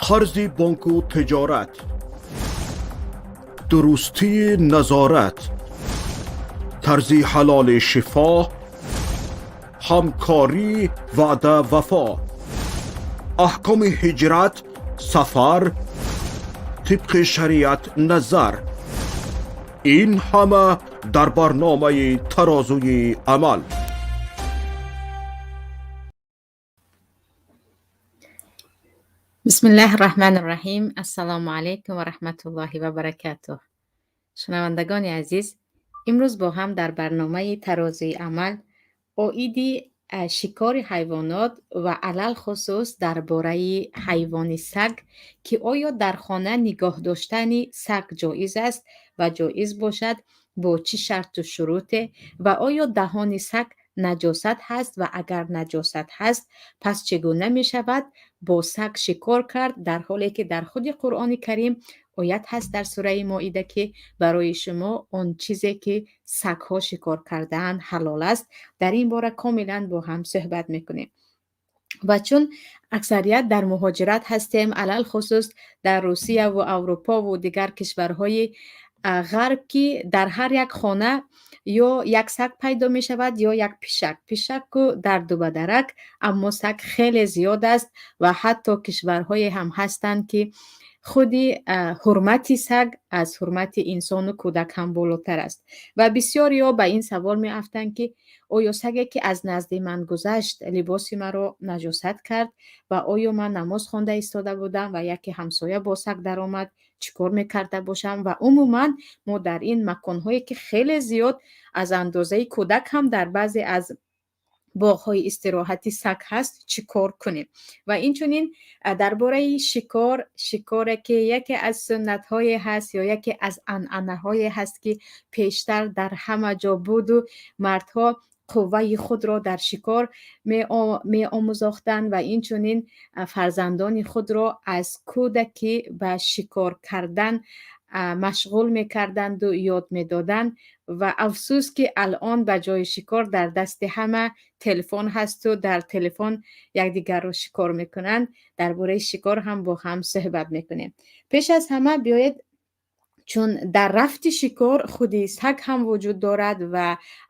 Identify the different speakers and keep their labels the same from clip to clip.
Speaker 1: Қарзи бонку тиҷорат, дурустии назорат, тарзи ҳалоли шифо, ҳамкорӣ, ваъда, вафо, аҳкоми ҳиҷрат, сафар тибқи шариат назар, ин ҳама дар барномаи Тарозуи амал.
Speaker 2: Бисмиллаҳи раҳмани раҳим. Ассалому алайкум ва раҳматуллоҳи ва баракатуҳ. Шунавандагони азиз, имрӯз бо ҳам дар барномаи Тарозуи амал оиди шикори ҳайвонот ва алалхусус дар бораи ҳайвони саг, ки оё дар хона нигоҳ доштани саг ҷоиз аст ва ҷоиз бошад бо чӣ шарту шуруте, ва оё даҳони саг наҷосат ҳаст ва агар наҷосат ҳаст, пас чӣ гуна мешавад бо саг шикор кард, дар ҳоле ки дар худи Қуръони Карим оят ҳаст дар сураи Моида, ки барои шумо он чизе ки сагҳо шикор кардаанд ҳалол аст. Дар ин бора комилан бо ҳам суҳбат мекунем. Ва чун аксарият дар муҳоҷират ҳастем, алалхусус дар Русияву Аврупову дигар кишварҳои ғарб, ки дар ҳар як хона ё як саг пайдо мешавад, ё як пишак. Пишаку дар дубадарак, аммо саг хеле зиёд аст ва ҳатто кишварҳое ҳам ҳастанд, ки худи ҳурмати саг аз ҳурмати инсону кӯдак ҳам болотар аст. Ва бисёриҳо ба ин савол меафтанд, ки оё саге, ки аз назди ман гузашт, либоси маро наҷосат кард ва оё ман намоз хонда истода будам ва яке ҳамсоя бо саг даромад, чӣ кор мекарда бошам? Ва умуман мо дар ин маконҳое, ки хеле зиёд аз андозаи кӯдак ҳам дар баъзе аз боғҳои истироҳатӣ саг ҳаст, чӣ кор кунем? Ва инчунин дар бораи шикор, шикоре ки яке аз суннатҳое ҳаст ё яке аз анъанаҳое ҳаст, ки пештар дар ҳама ҷо буду мардҳо қувваи худро дар шикор меомӯзохтанд ва инчунин фарзандони худро аз кӯдакӣ ба шикор кардан машғул мекарданду ёд медоданд. Ва афсӯс, ки алон ба ҷои шикор дар дасти ҳама телефон ҳасту дар телефон якдигарро шикор мекунанд. Дар бораи шикор ҳам бо ҳам суҳбат мекунем. Пеш аз ҳама биёед, чун дар рафти шикор худи саг ҳам вуҷуд дорад ва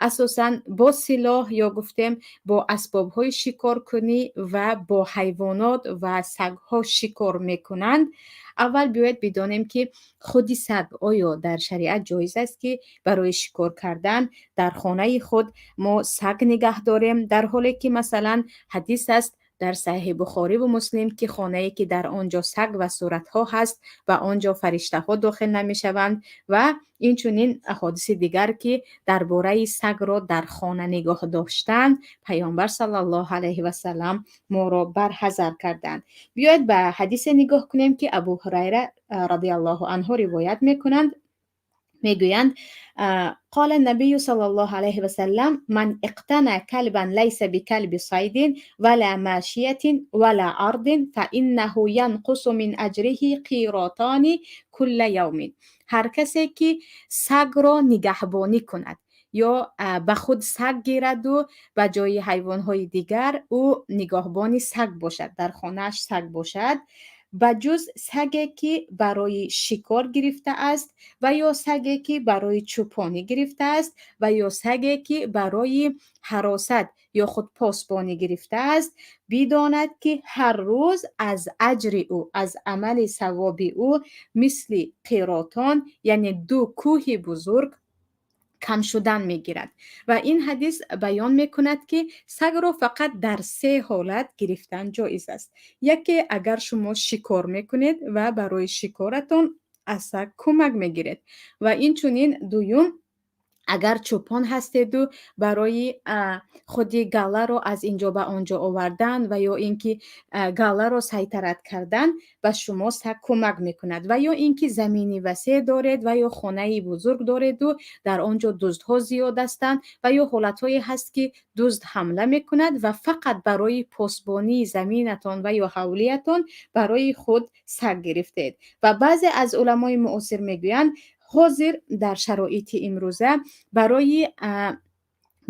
Speaker 2: асосан бо силоҳ ё гуфтем бо асбобҳои шикоркунӣ ва бо ҳайвонот ва сагҳо шикор мекунанд, аввал биёед бидонем, ки худи саг оё дар шариат ҷоиз аст, ки барои шикор кардан дар хонаи худ мо саг нигаҳ дорем, дар ҳоле ки масалан ҳадис аст дар Саҳеҳи Бухориву Муслим, ки хонае ки дар он ҷо саг ва суратҳо ҳаст ва он ҷо фариштаҳо дохил намешаванд, ва инчунин аҳодиси дигар, ки дар бораи сагро дар хона нигоҳ доштан Паёмбар саллаллоҳу алайҳи васаллам моро барҳазар карданд. Биёед ба ҳадисе нигоҳ кунем, ки Абу Ҳурайра радиаллоҳу анҳу ривоят мекунанд. Мегӯянд: قال النبي صلى الله عليه وسلم: من اقتنى كلبا ليس بكلب صيد ولا ماشية ولا أرض فإنه ينقص من أجره قيراطان كل يوم. Ҳар касе ки сагро нигаҳбонӣ кунад ё ба худ саг гираду ба ҷои ҳайвонҳои дигар ӯ нигоҳбони саг бошад, дар хонааш саг бошад, ба ҷуз саге ки барои шикор гирифтааст ва ё саге ки барои чӯпонӣ гирифтааст ва ё саге ки барои ҳаросат ё худ посбонӣ гирифтааст, бидонад, ки ҳар рӯз аз аҷри ӯ, аз амали савоби ӯ мисли қиротон, яъне ду кӯҳи бузург кам шудан мегирад. Ва ин ҳадис баён мекунад, ки сагро фақат дар се ҳолат гирифтан ҷоиз аст. Яке, агар шумо шикор мекунед ва барои шикоратон аз саг кӯмак мегиред. Ва инчунин дуюм, агар чӯпон ҳастеду барои худи галларо аз ин ҷо ба он ҷо овардан ва ё ин ки галларо сайтарат кардан ба шумо саг кӯмак мекунад, ва ё ин ки замини васеъ доред ва ё хонаи бузург дореду дар он ҷо дуздҳо зиёд ҳастанд ва ё ҳолатҳое ҳаст, ки дузд ҳамла мекунад ва фақат барои посбонии заминатон ва ё ҳавлиятон барои худ саг гирифтед. Ва баъзе аз уламои муосир мегӯянд, ҳозир дар шароити имрӯза барои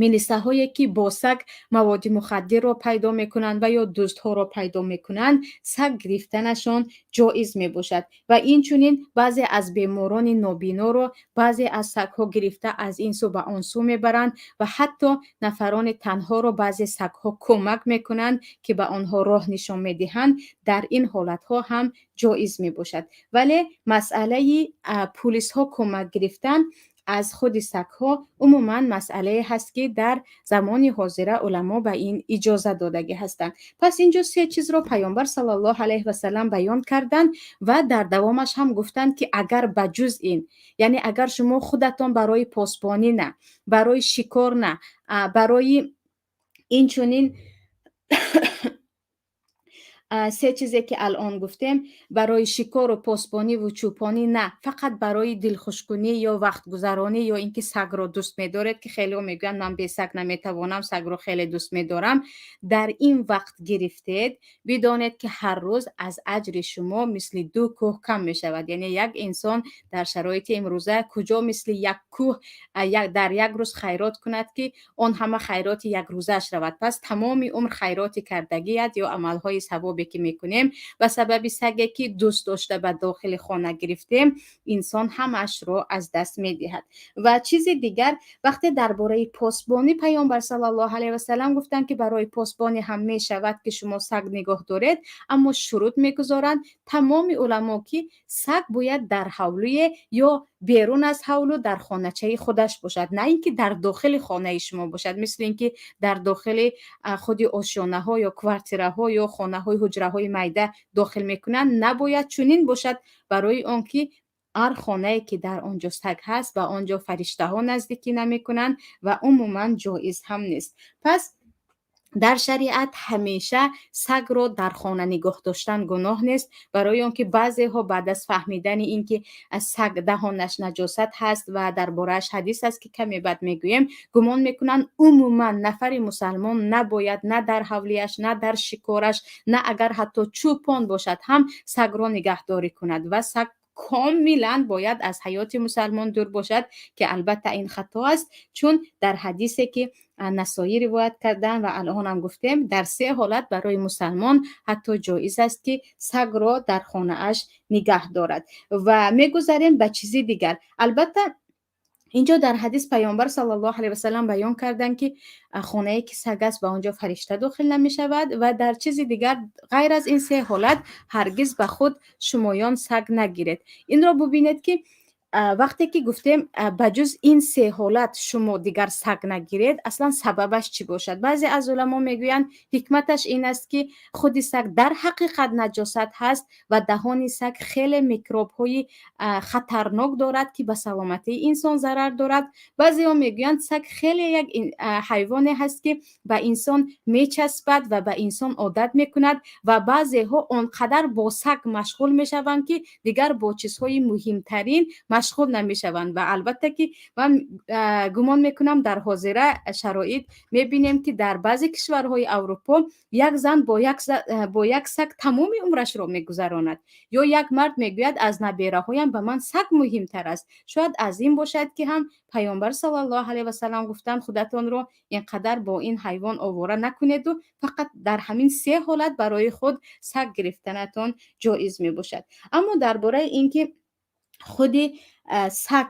Speaker 2: Милисаҳое, ки бо саг маводи мухаддирро пайдо мекунанд ва ё дуздҳоро пайдо мекунанд, саг гирифтанашон ҷоиз мебошад. Ва инчунин баъзе аз беморони нобиноро баъзе аз сагҳо гирифта, аз ин сӯ ба он сӯ мебаранд ва ҳатто нафарони танҳоро баъзе сагҳо кӯмак мекунанд, ки ба онҳо роҳ нишон медиҳанд. Дар ин ҳолатҳо ҳам ҷоиз мебошад. Вале масъалаи пулисҳо кӯмак гирифтан аз худи сагҳо умуман масъалае ҳаст, ки дар замони ҳозира уламо ба ин иҷоза додагӣ ҳастанд. Пас инҷо се чизро Паёмбар саллаллоҳу алайҳи васалам баён карданд ва дар давомаш ҳам гуфтанд, ки агар ба ҷуз ин, яъне агар шумо худатон барои посбонӣ на, барои шикор на, барои инчунин се чизе, ки алон гуфтем, барои шикору посбониву чӯпонӣ на, фақат барои дилхушкунӣ ё вақтгузаронӣ ё ин ки сагро дӯст медоред, ки хелео мегӯянд: «Ман бе саг наметавонам, сагро хеле дӯст медорам», дар ин вақт гирифтед, бидонед, ки ҳар рӯз аз аҷри шумо мисли ду кӯҳ кам мешавад. Яъне як инсон дар шароити имрӯза куҷо мисли як кӯҳ дар як рӯз хайрот кунад, ки он ҳама хайроти якрӯзааш равад? Пас тамоми умр хайроти кардагият ё амалҳои савобе, ки мекунем, ба сабаби саге, ки дӯст дошта ба дохили хона гирифтем, инсон ҳамаашро аз даст медиҳад. Ва чизи дигар, вақте дар бораи посбонӣ Паёмбар саллаллоҳу алайҳи васалам гуфтанд, ки барои посбонӣ ҳам мешавад, ки шумо саг нигоҳ доред, аммо шурут мегузоранд тамоми уламо, ки саг бояд дар ҳавлуе ё берун аз ҳавлу дар хоначаи худаш бошад, на ин ки дар дохили хонаи шумо бошад, мисли ин ки дар дохили худи ошёнаҳо ё квартираҳо ё хонаҳои ҳуҷраҳои майда дохил мекунанд. Набояд чунин бошад, барои он ки ҳар хонае, ки дар он ҷо саг ҳаст, ба он ҷо фариштаҳо наздикӣ намекунанд ва умуман ҷоиз ҳам нест. Пас дар шариат ҳамеша сагро дар хона нигоҳ доштан гуноҳ нест, барои он ки баъзеҳо баъд аз фаҳмидани ин ки саг даҳонаш наҷосат ҳаст ва дар борааш ҳадис аст, ки каме баъд мегӯем, гумон мекунанд, умуман нафари мусалмон набояд на дар ҳавлияш, на дар шикораш, на агар ҳатто чӯпон бошад ҳам сагро нигаҳдорӣ кунад ва саг комилан бояд аз ҳаёти мусалмон дур бошад, ки албатта ин хато аст, чун дар ҳадисе, ки Насоӣ ривоят карданд ва алонам гуфтем, дар се ҳолат барои мусалмон ҳатто ҷоиз аст, ки сагро дар хонааш нигаҳ дорад. Ва мегузарем ба чизи дигар. Албатта, инҷо дар ҳадис Паёмбар саллаллоҳу алайҳи васалам баён карданд, ки хонае, ки саг аст, ба он ҷо фаришта дохил намешавад. Ва дар чизи дигар, ғайр аз ин се ҳолат ҳаргиз ба худ шумоён саг нагиред. Инро бубинед, ки вақте ки гуфтем, ба ҷуз ин се ҳолат шумо дигар саг нагиред, аслан сабабаш чӣ бошад? Баъзе аз уламо мегӯянд, ҳикматаш ин аст, ки худи саг дар ҳақиқат наҷосат ҳаст ва даҳони саг хеле микробҳои хатарнок дорад, ки ба саломатии инсон зарар дорад. Баъзеҳо мегӯянд, саг хеле як ҳайвоне ҳаст, ки ба инсон мечаспад ва ба инсон одат мекунад ва баъзеҳо он қадар бо саг машғул мешаванд, ки дигар бо чизҳои муҳимтарин машғул намешаванд. Ва албатта, ки ман гумон мекунам, дар ҳозира шароит мебинем, ки дар баъзе кишварҳои Аврупо як зан бо як саг тамоми умрашро мегузаронад ё як мард мегӯяд: «Аз набераҳоям ба ман саг муҳимтар аст». Шояд аз ин бошад, ки ҳам Паёмбар саллаллоҳу алайҳи васалам гуфтанд: «Худатонро ин қадар бо ин ҳайвон овора накунеду фақат дар ҳамин се ҳолат барои худ саг гирифтанатон ҷоиз мебошад». Аммо дар бораи ин ки худи саг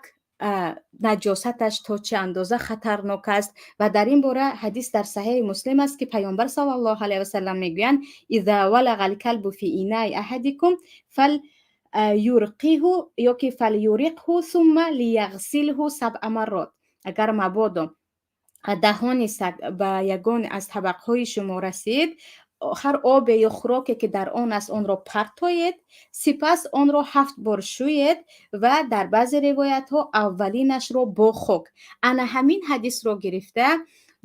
Speaker 2: наҷосаташ то чӣ андоза хатарнок аст ва дар ин бора ҳадис дар Саҳеҳи Муслим аст, ки Паёмбар саллаллоҳу алайҳи васалам мегӯянд: إذا ولغ الكلب في إناء أحدكم فليرقه ёки فليرقه ثم ليغسله سبع مرات. Агар мабодо даҳони саг ба ягон аз табақҳои шумо расид, ҳар обе ё хӯроке, ки дар он аст, онро партоед, сипас онро ҳафт бор шӯед ва дар баъзе ривоятҳо аввалинашро бо хок. Ана ҳамин ҳадисро гирифта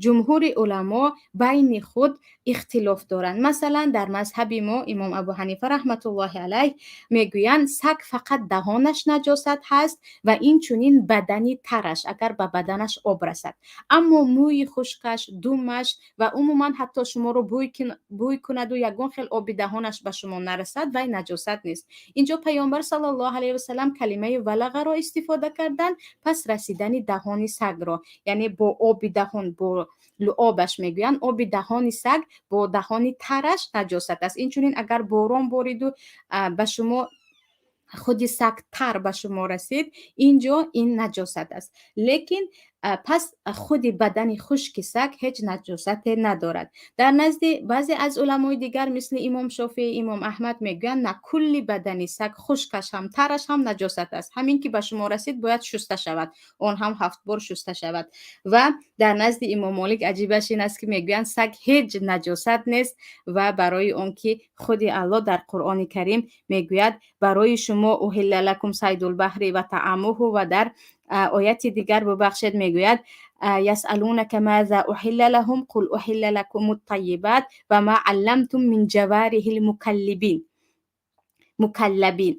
Speaker 2: Ҷумҳури уламо байни худ ихтилоф доранд. Масалан, дар мазҳаби мо имом Абу Ҳанифа раҳматуллоҳи алайҳ мегӯянд, саг фақат даҳонаш наҷосат ҳаст ва инчунин бадани тараш, агар ба баданаш об расад. Аммо мӯи хушкаш, думаш ва умуман ҳатто шуморо бӯй кунаду ягон хел оби даҳонаш ба шумо нарасад, вай наҷосат нест. Инҷо Паёмбар саллаллоҳу алайҳи васалам калимаи валағаро истифода карданд, пас расидани даҳони сагро, яъне бо оби даҳон, бо луобаш мегӯянд, оби даҳони саг бо даҳони тараш наҷосат аст. Инчунин агар борон бориду ба шумо худи саг тар ба шумо расид, инҷо ин наҷосат аст. Лекин пас худи бадани хушки саг ҳеҷ наҷосате надорад. Дар назди баъзе аз уламои дигар, мисли имом Шофеӣ, имом Аҳмад, мегӯянд, на, кулли бадани саг, хушкаш ҳам, тараш ҳам наҷосат аст. Ҳамин ки ба шумо расид, бояд шуста шавад, он ҳам ҳафт бор шуста шавад. Ва дар назди имом Молик аҷибаш ин аст, ки мегӯянд, саг ҳеҷ наҷосат нест ва барои он ки худи Аллоҳ дар Қуръони Карим мегӯяд: барои шумо أحل لكم صيد البحر وطعامه. Ва дар ояти дигар, бубахшед, мегӯяд: يسألونك ماذا أحل لهم قل أحل لكم الطيبات وما علمتم من جوارح المكلبين مكلبين.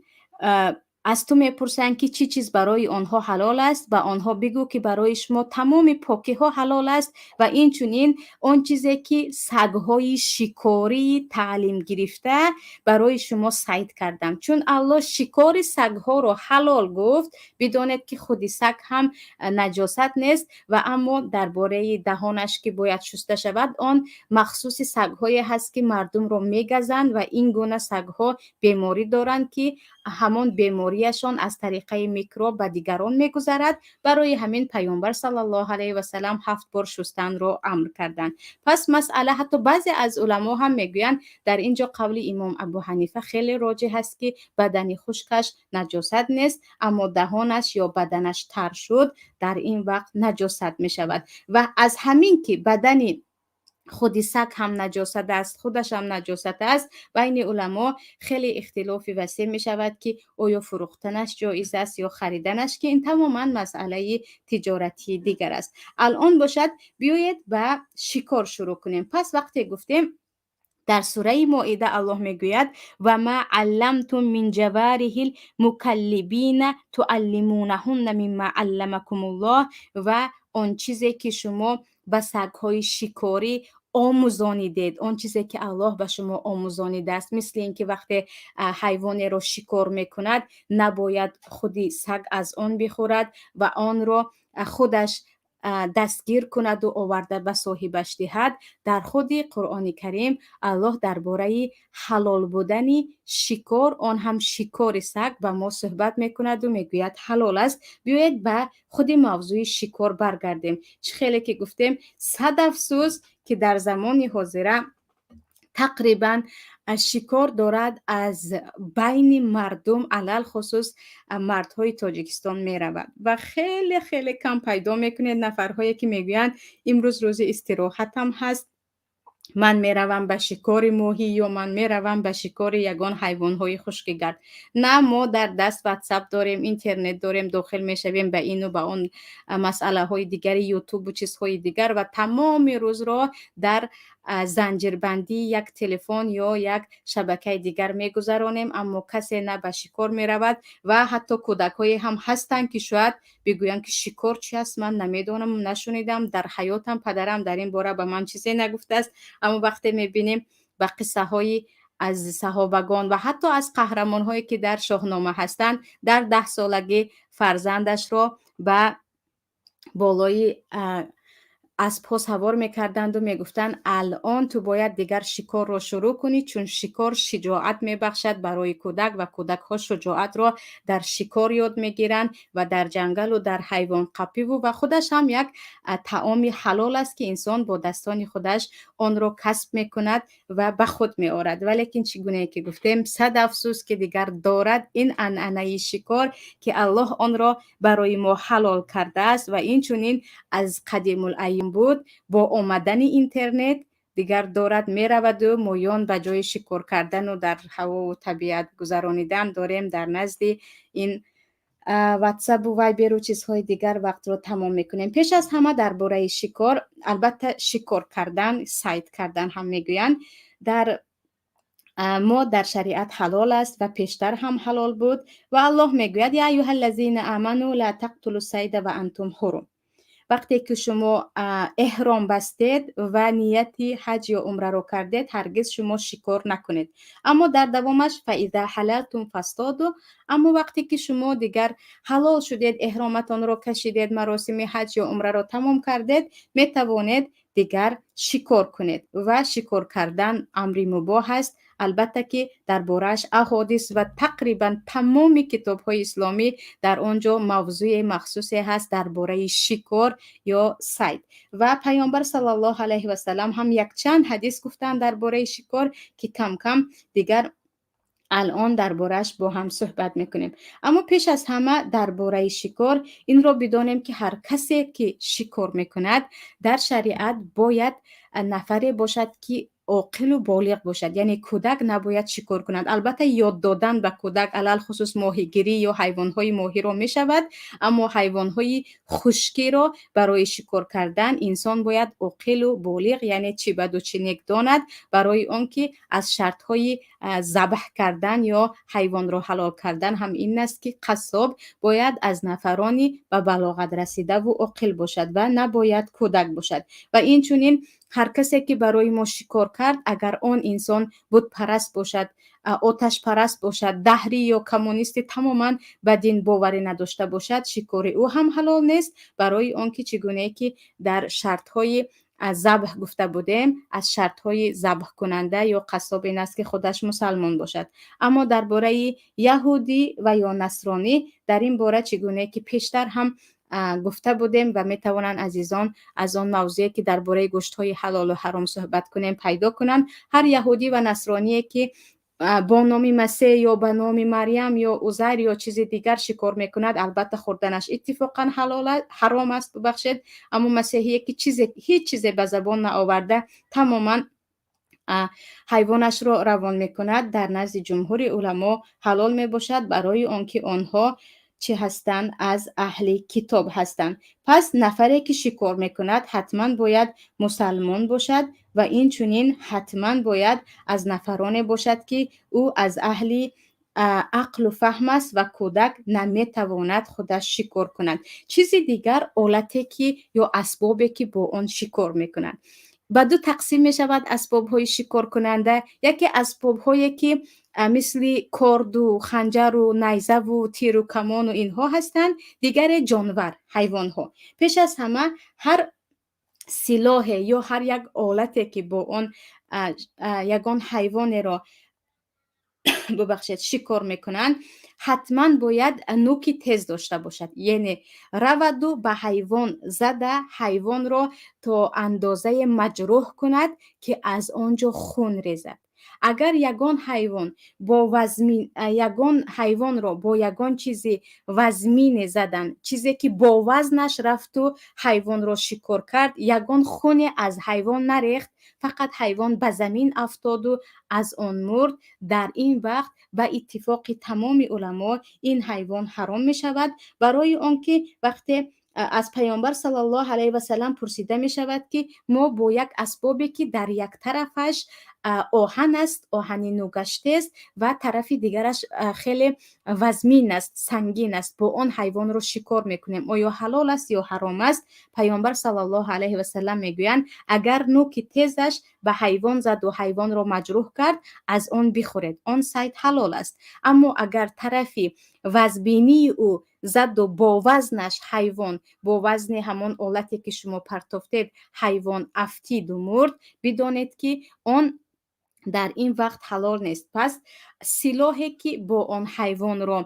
Speaker 2: Аз ту мепурсанд, ки чӣ чиз барои онҳо ҳалол аст. Ба онҳо бигӯ, ки барои шумо тамоми покиҳо ҳалол аст ва инчунин он чизе ки сагҳои шикории таълим гирифта барои шумо сайд карданд. Чун Аллоҳ шикори сагҳоро ҳалол гуфт, бидонед, ки худи саг ҳам наҷосат нест. Ва аммо дар бораи даҳонаш, ки бояд шуста шавад, он махсуси сагҳое ҳаст, ки мардумро мегазанд ва ин гуна сагҳо беморӣ доранд, ки ҳамон беморияшон аз тариқаи микроб ба дигарон мегузарад. Барои ҳамин Паёмбар саллаллоҳу алайҳи васалам ҳафт бор шустанро амр карданд. Пас масъала, ҳатто баъзе аз уламо ҳам мегӯянд, дар ин ҷо қавли имом Абу Ҳанифа хеле роҷеҳ аст, ки бадани хушкаш наҷосат нест, аммо даҳонаш ё баданаш тар шуд, дар ин вақт наҷосат мешавад. Ва аз ҳамин ки бадани худи саг ҳам наҷосат аст, худаш ҳам наҷосат аст, байни уламо хеле ихтилофи васеъ мешавад, ки оё фурӯхтанаш ҷоиз аст ё хариданаш, ки ин тамоман масъалаи тиҷоратии дигар аст. Алон бошад, биёед, ба шикор шурӯъ кунем. Пас вақте гуфтем, дар сураи Моида Аллоҳ мегӯяд: وما علمتم من جوارح المكلبين تعلمونهن مما علمكم الله. Ва он чизе ки шумо ба сагҳои шикорӣ омӯзонидед, он чизе ки Аллоҳ ба шумо омӯзонидааст, мисли ин ки вақте ҳайвонеро шикор мекунад, набояд худи саг аз он бихӯрад ва онро худаш дастгир кунаду оварда ба соҳибаш диҳад. Дар худи Қуръони Карим Аллоҳ дар бораи ҳалол будани шикор, он ҳам шикори саг, ба мо суҳбат мекунаду мегӯяд, ҳалол аст. Биёед, ба худи мавзӯи шикор баргардем. Чӣ хеле ки гуфтем, сад афсӯс, ки дар замони ҳозира тақрибан шикор дорад аз байни мардум, алалхусус мардҳои Тоҷикистон, меравад ва хеле хеле кам пайдо мекунед нафарҳое, ки мегӯянд, имрӯз рӯзи истироҳатам ҳаст, ман меравам ба шикори моҳӣ ё ман меравам ба шикори ягон ҳайвонҳои хушкигард. На, мо дар даст Ватсап дорем, интернет дорем, дохил мешавем ба ину ба он масъалаҳои дигари Ютубу чизҳои дигар ва тамоми рӯзро дар занҷирбандии як телефон ё як шабакаи дигар мегузаронем. Аммо касе на ба шикор меравад ва ҳатто кӯдакҳое ҳам ҳастанд, ки шояд бигӯянд, ки шикор чи аст, ман намедонам, нашунидам, дар ҳаётам падарам дар ин бора ба ман чизе нагуфтааст. Аммо вақте мебинем ба қиссаҳои аз саҳобагон ва ҳатто аз қаҳрамонҳое, ки дар Шоҳнома ҳастанд, дар 10-солагӣ фарзандашро ба болои аспҳо савор мекарданду мегуфтанд, алон ту бояд дигар шикорро шурӯъ кунӣ, чун шикор шиҷоат мебахшад барои кӯдак ва кӯдакҳо шуҷоатро дар шикор ёд мегиранд ва дар ҷангалу дар ҳайвонқапиву ва худаш ҳам як таоми ҳалол аст, ки инсон бо дастони худаш онро касб мекунад ва ба худ меорад. Валекин чӣ гунае ки гуфтем, сад афсӯс, ки дигар дорад ин анъанаи шикор, ки Аллоҳ онро барои мо ҳалол кардааст ва инчунин аз қадимулайём буд, бо омадани интернет дигар дорад мераваду моён ба ҷои шикор кардану дар ҳавову табиат гузаронидан дорем дар назди ин Ватсапу Вайберу чизҳои дигар вақтро тамом мекунем. Пеш аз ҳама дар бораи шикор. Албатта, шикор кардан, сайд кардан ҳам мегӯянд, дар мо дар шариат ҳалол аст ва пештар ҳам ҳалол буд. Ва Аллоҳ мегӯяд: يا أيها الذين آمنوا لا تقتلوا الصيد وأنتم حرم. Вақте ки шумо эҳром бастед ва нияти ҳаҷ ё умраро кардед, ҳаргиз шумо шикор накунед. Аммо дар давомаш: فإذا حللتم فاصطادوا. Аммо вақте ки шумо дигар ҳалол шудед, эҳроматонро кашидед, маросими ҳаҷ ё умраро тамом кардед, метавонед дигар шикор кунед. Ва шикор кардан амри мубоҳ аст. Албатта ки дар борааш аҳодис ва тақрибан тамоми китобҳои исломӣ, дар он ҷо мавзӯи махсусе ҳаст дар бораи шикор ё сайд. Ва Паёмбар саллаллоҳу алайҳи васалам ҳам якчанд ҳадис гуфтанд дар бораи шикор, ки кам-кам дигар алон дар борааш бо ҳам суҳбат мекунем. Аммо пеш аз ҳама дар бораи шикор инро бидонем, ки ҳар касе ки шикор мекунад, дар шариат бояд нафаре бошад, ки оқилу болиғ бошад, яъне кӯдак набояд шикор кунад. Албатта, ёд додан ба кӯдак, алалхусус моҳигирӣ ё ҳайвонҳои моҳиро мешавад, аммо ҳайвонҳои хушкиро барои шикор кардан инсон бояд оқилу болиғ, яъне чӣ баду чӣ нек донад, барои он ки аз шартҳои забҳ кардан ё ҳайвонро ҳалол кардан ҳам ин аст, ки қассоб бояд аз нафарони ба балоғат расидаву оқил бошад ва набояд кӯдак бошад. Ва инчунин ҳар касе ки барои мо шикор кард, агар он инсон бутпараст бошад, оташпараст бошад, даҳрӣ ё коммунисти, тамоман ба дин боварӣ надошта бошад, шикори ӯ ҳам ҳалол нест, барои он ки чӣ гунае ки дар шартҳои забҳ гуфта будем, аз шартҳои забҳкунанда ё қассоб ин аст, ки худаш мусалмон бошад. Аммо дар бораи яҳудӣ ва ё насронӣ, дар ин бора чӣ гунае ки пештар ҳам гуфта будем ва метавонанд азизон аз он мавзӯе ки дар бораи гӯштҳои ҳалолу ҳаром суҳбат кунем, пайдо кунанд, ҳар яҳудӣ ва насроние ки бо номи Масеҳ ё ба номи Марьям ё Узайр ё чизи дигар шикор мекунад, албатта, хӯрданаш иттифоқан ҳаром аст, бубахшед. Аммо масеҳие ки чизе, ҳеҷ чизе ба забон наоварда, тамоман ҳайвонашро равон мекунад, дар назди ҷумҳури уламо ҳалол мебошад, барои он ки онҳо чӣ ҳастанд? Аз аҳли китоб ҳастанд. Пас нафаре ки шикор мекунад, ҳатман бояд мусалмон бошад ва инчунин ҳатман бояд аз нафароне бошад, ки ӯ аз аҳли ақлу фаҳм аст ва кӯдак наметавонад худаш шикор кунад. Чизи дигар, олате ки ё асбобе ки бо он шикор мекунанд. Ба ду тақсим мешавад асбобҳои шикоркунанда: яке асбобҳое ки мисли корду ханҷару найзаву тиру камону инҳо ҳастанд, дигаре ҷонвар, ҳайвонҳо. Пеш аз ҳама, ҳар силоҳе ё ҳар як олате ки бо он ягон ҳайвонеро, бубахшед, шикор мекунанд, ҳатман бояд нуки тез дошта бошад, яъне раваду ба ҳайвон зада, ҳайвонро то андозае маҷрӯҳ кунад, ки аз он ҷо хун резад. Агар ягон ҳайвон бо вазмин, ягон ҳайвонро бо ягон чизи вазмине задан, чизе ки бо вазнаш рафту ҳайвонро шикор кард, ягон хуне аз ҳайвон нарехт, фақат ҳайвон ба замин афтоду аз он мурд, дар ин вақт ба иттифоқи тамоми уламо ин ҳайвон ҳаром мешавад. Барои он ки вақте аз Паёмбар саллаллоҳу алайҳи васалам пурсида мешавад, ки мо бо як асбобе ки дар як тарафаш оҳан аст, оҳани нӯгаш тез, ва тарафи дигараш хеле вазмин аст, сангин аст, бо он ҳайвонро шикор мекунем, оё ҳалол аст ё ҳаром аст? Паёмбар саллаллоҳу алайҳи васалам мегӯянд: агар нӯки тезаш ба ҳайвон заду ҳайвонро маҷрӯҳ кард, аз он бихӯред, он сайд ҳалол аст. Аммо агар тарафи вазбинии ӯ заду бо вазнаш ҳайвон, бо вазни ҳамон олате ки шумо партофтед, ҳайвон афтиду мурд, бидонед, ки он дар ин вақт ҳалол нест. Пас силоҳе ки бо он ҳайвонро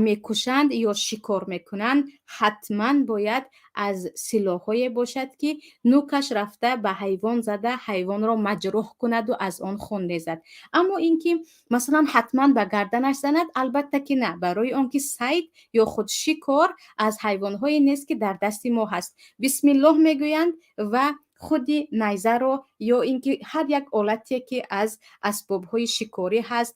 Speaker 2: мекушанд ё шикор мекунанд, ҳатман бояд аз силоҳҳое бошад, ки нӯкаш рафта ба ҳайвон зада, ҳайвонро маҷрӯҳ кунаду аз он хун резад. Аммо ин ки масалан ҳатман ба гарданаш занад, албатта ки на, барои он ки сайд ё худ шикор аз ҳайвонҳое нест, ки дар дасти мо ҳаст. Бисмиллоҳ мегӯянд ва худи найзаро ё ин ки ҳар як олате ки аз асбобҳои шикорӣ ҳаст,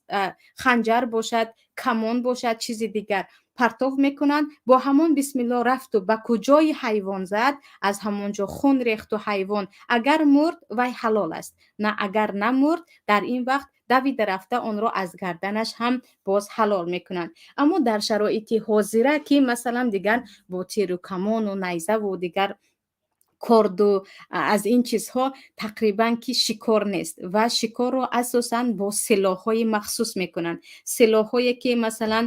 Speaker 2: ханҷар бошад, камон бошад, чизи дигар. Партов мекунанд, бо ҳамон бисмилло рафту ба куҷои ҳайвон зад, аз ҳамон ҷо хун рехту ҳайвон агар мурд, вай ҳалол аст. На, агар намурд, дар ин вақт давида рафта онро аз гарданаш ҳам боз ҳалол мекунанд. Аммо дар шароити ҳозира, ки масалан дигар бо тиру камону найзаву дигар корду аз ин чизҳо тақрибан ки шикор нест ва шикорро асосан бо силоҳҳои махсус мекунанд, силоҳҳое ки масалан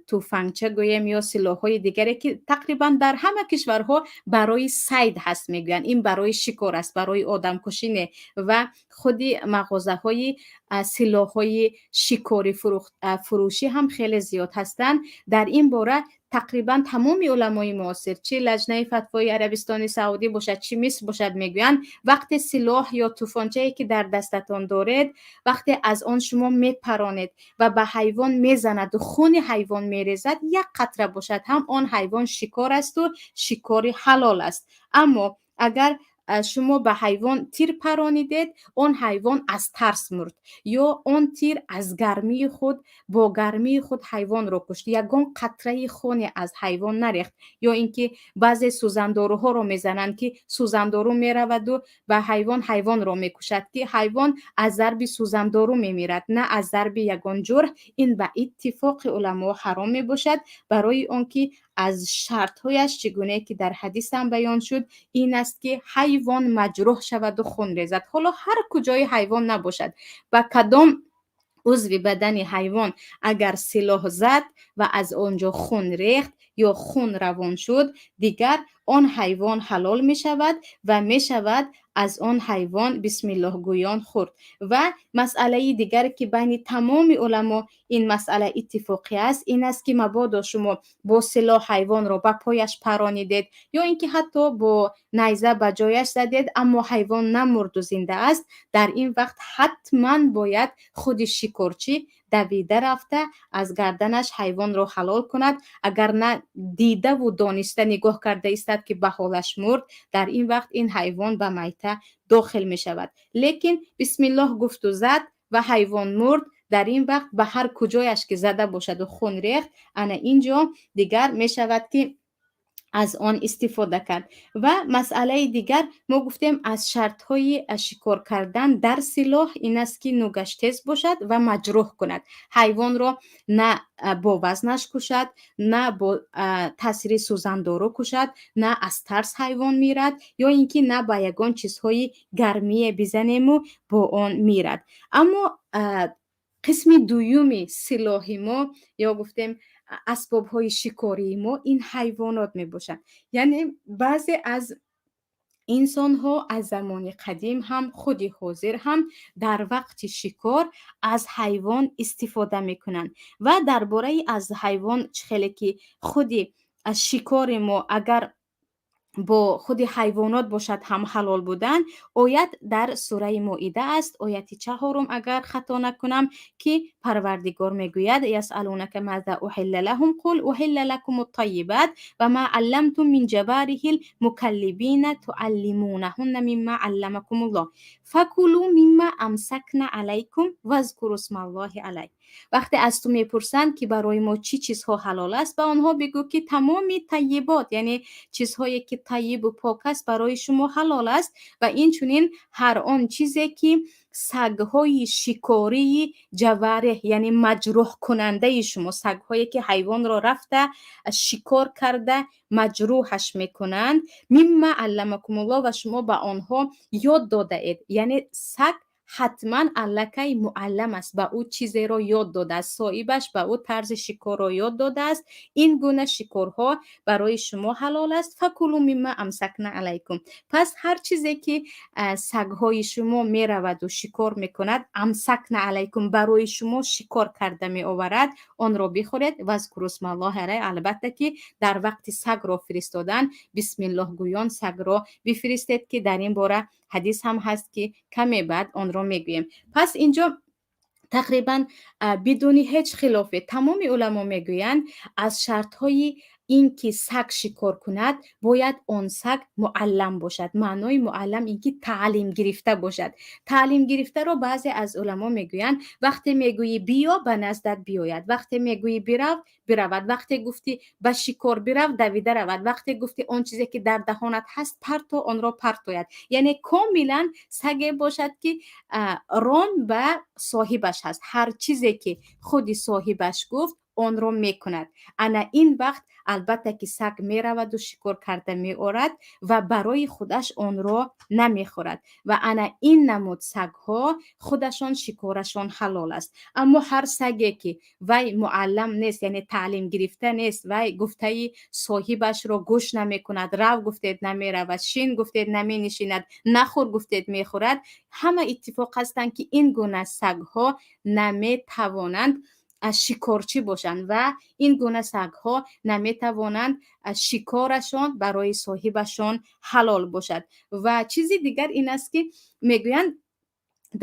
Speaker 2: тӯфангча гӯем ё силоҳҳои дигаре, ки тақрибан дар ҳама кишварҳо барои сайд ҳаст мегӯянд, ин барои шикор аст, барои одамкушӣ не. Ва худи мағозаҳои силоҳҳои шикорӣ фурӯшӣ ҳам хеле зиёд ҳастанд. Дар ин бора тақрибан тамоми уламои муосир, чи Лаҷнаи фатвои Арабистони Саудӣ бошад, чи Миср бошад, мегӯянд, вақте силоҳ ё тӯфончае ки дар дастатон доред, вақте аз он шумо мепаронед ва ба ҳайвон мезанаду хуни ҳайвон мерезад, як қатра бошад ҳам, он ҳайвон шикор асту шикори ҳалол аст. Аммо агар шумо ба ҳайвон тир паронидед, он ҳайвон аз тарс мурд ё он тир аз гармии худ, бо гармии худ ҳайвонро кушт, ягон қатраи хуне аз ҳайвон нарехт, ё ин ки баъзе сӯзандоруҳоро мезананд, ки сӯзандору мераваду ба ҳайвон, ҳайвонро мекушад, ки ҳайвон аз зарби сӯзандору мемирад, на аз зарби ягон ҷурҳ, ин ба иттифоқи уламо ҳаром мебошад, барои он ки аз шартҳояш, чӣ гунае ки дар ҳадисам баён шуд, ин аст, ки ҳайвон маҷрӯҳ шаваду хун резад. Ҳоло ҳар куҷои ҳайвон набошад, ба кадом узви бадани ҳайвон агар силоҳ зад ва аз он ҷо хун рехт ё хун равон шуд, дигар он ҳайвон ҳалол мешавад ва мешавад аз он ҳайвон бисмиллоҳгӯён хӯрд. Ва масъалаи дигаре, ки байни тамоми уламо ин масъала иттифоқӣ аст, ин аст, ки мабодо шумо бо силоҳ ҳайвонро ба пояш паронидед ё ин ки ҳатто бо найза ба ҷояш задед, аммо ҳайвон намурду зинда аст, дар ин вақт ҳатман бояд худи шикорчӣ давида рафта аз гарданаш ҳайвонро ҳалол кунад. Агар на, дидаву дониста нигоҳ карда истад, ки ба ҳолаш мурд, дар ин вақт ин ҳайвон ба майта дохил мешавад. Лекин бисмиллоҳ гуфту зад ва ҳайвон мурд, дар ин вақт ба ҳар куҷояш ки зада бошаду хун рехт, ана ин ҷо дигар мешавад, ки аз он истифода кард. Ва масъалаи дигар, мо гуфтем, аз шартҳои шикор кардан дар силоҳ ин аст, ки нӯгаш тез бошад ва маҷрӯҳ кунад ҳайвонро, на бо вазнаш кушад, на бо таъсири сӯзандору кушад, на аз тарс ҳайвон мирад ё ин ки на ба ягон чизҳои гармие бизанему бо он мирад. Аммо қисми дуюми силоҳи мо ё гуфтем асбобҳои шикории мо ин ҳайвонот мебошанд. Яъне баъзе аз инсонҳо аз замони қадим ҳам, худи ҳозир ҳам дар вақти шикор аз ҳайвон истифода мекунанд. Ва дар бораи аз ҳайвон, чӣ хеле ки худи шикори мо агар бо худи ҳайвонот бошад ҳам ҳалол будан, оят дар сураи Моида аст, ояти 4, агар хато накунам, ки Парвардигор мегӯяд: يسألونك ماذا أحل لهم قل أحل لكم الطيبات وما علمتم من جوارح المكلبين تعلمونهن مما علمكم الله فكلوا مما أمسكن عليكم واذكروا اسم الله عليه. Вақте аз ту мепурсанд, ки барои мо чӣ чизҳо ҳалол аст, ба онҳо бигӯ, ки тамоми тайибот, яъне чизҳое ки тайибу пок аст, барои шумо ҳалол аст ва инчунин ҳар он чизе ки сагҳои шикории ҷавареҳ, яъне маҷрӯҳкунандаи шумо, сагҳое ки ҳайвонро рафта шикор карда маҷрӯҳаш мекунанд, مما علمكم الله, ва шумо ба онҳо ёд додаед. Яъне саг ҳатман аллакай муаллам аст, ба ӯ чизеро ёд додааст, соҳибаш ба ӯ тарзи шикорро ёд додааст. Ин гуна шикорҳо барои шумо ҳалол аст. فكلوا مما أمسكن عليكم. Пас ҳар чизе ки сагҳои шумо мераваду шикор мекунад, أمسكن عليكم, барои шумо шикор карда меоварад, онро бихӯред. واذكروا اسم الله عليه. Албатта ки дар вақти сагро фиристодан бисмиллоҳ гӯён сагро бифиристед, ки дар ин бора ҳадис ҳам ҳаст, ки каме баъд онро мегӯем. Пас инҷо тақрибан бидуни ҳеҷ хилофе тамоми уламо мегӯянд, аз шартҳои Ин ки саг шикор кунад, бояд он саг муаллам бошад. Маънои муаллам ин ки таълим гирифта бошад. Таълим гирифтаро баъзе аз уламо мегӯянд: вақте мегӯӣ биё, ба наздат биёяд, вақте мегӯӣ бирав, биравад, вақте гуфтӣ ба шикор бирав, давида равад, вақте гуфтӣ он чизе ки дар даҳонат ҳаст парто, онро партояд. Яъне комилан саге бошад, ки ром ба соҳибаш ҳаст, ҳар чизе ки худи соҳибаш гуфт, онро мекунад. Ана ин вақт албатта ки саг мераваду шикор карда меорад ва барои худаш онро намехӯрад. Ва ана ин намуд сагҳо худашон шикорашон ҳалол аст. Аммо ҳар саге ки вай муаллам нест, яъне таълим гирифта нест, вай гуфтаи соҳибашро гӯш намекунад, рав гуфтед, намеравад, шин гуфтед, наменишинад, нахӯр гуфтед, мехӯрад, ҳама иттифоқ ҳастанд, ки ин гуна сагҳо наметавонанд шикорчӣ бошанд ва ин гуна сагҳо наметавонанд шикорашон барои соҳибашон ҳалол бошад. Ва чизи дигар ин аст, ки мегӯянд,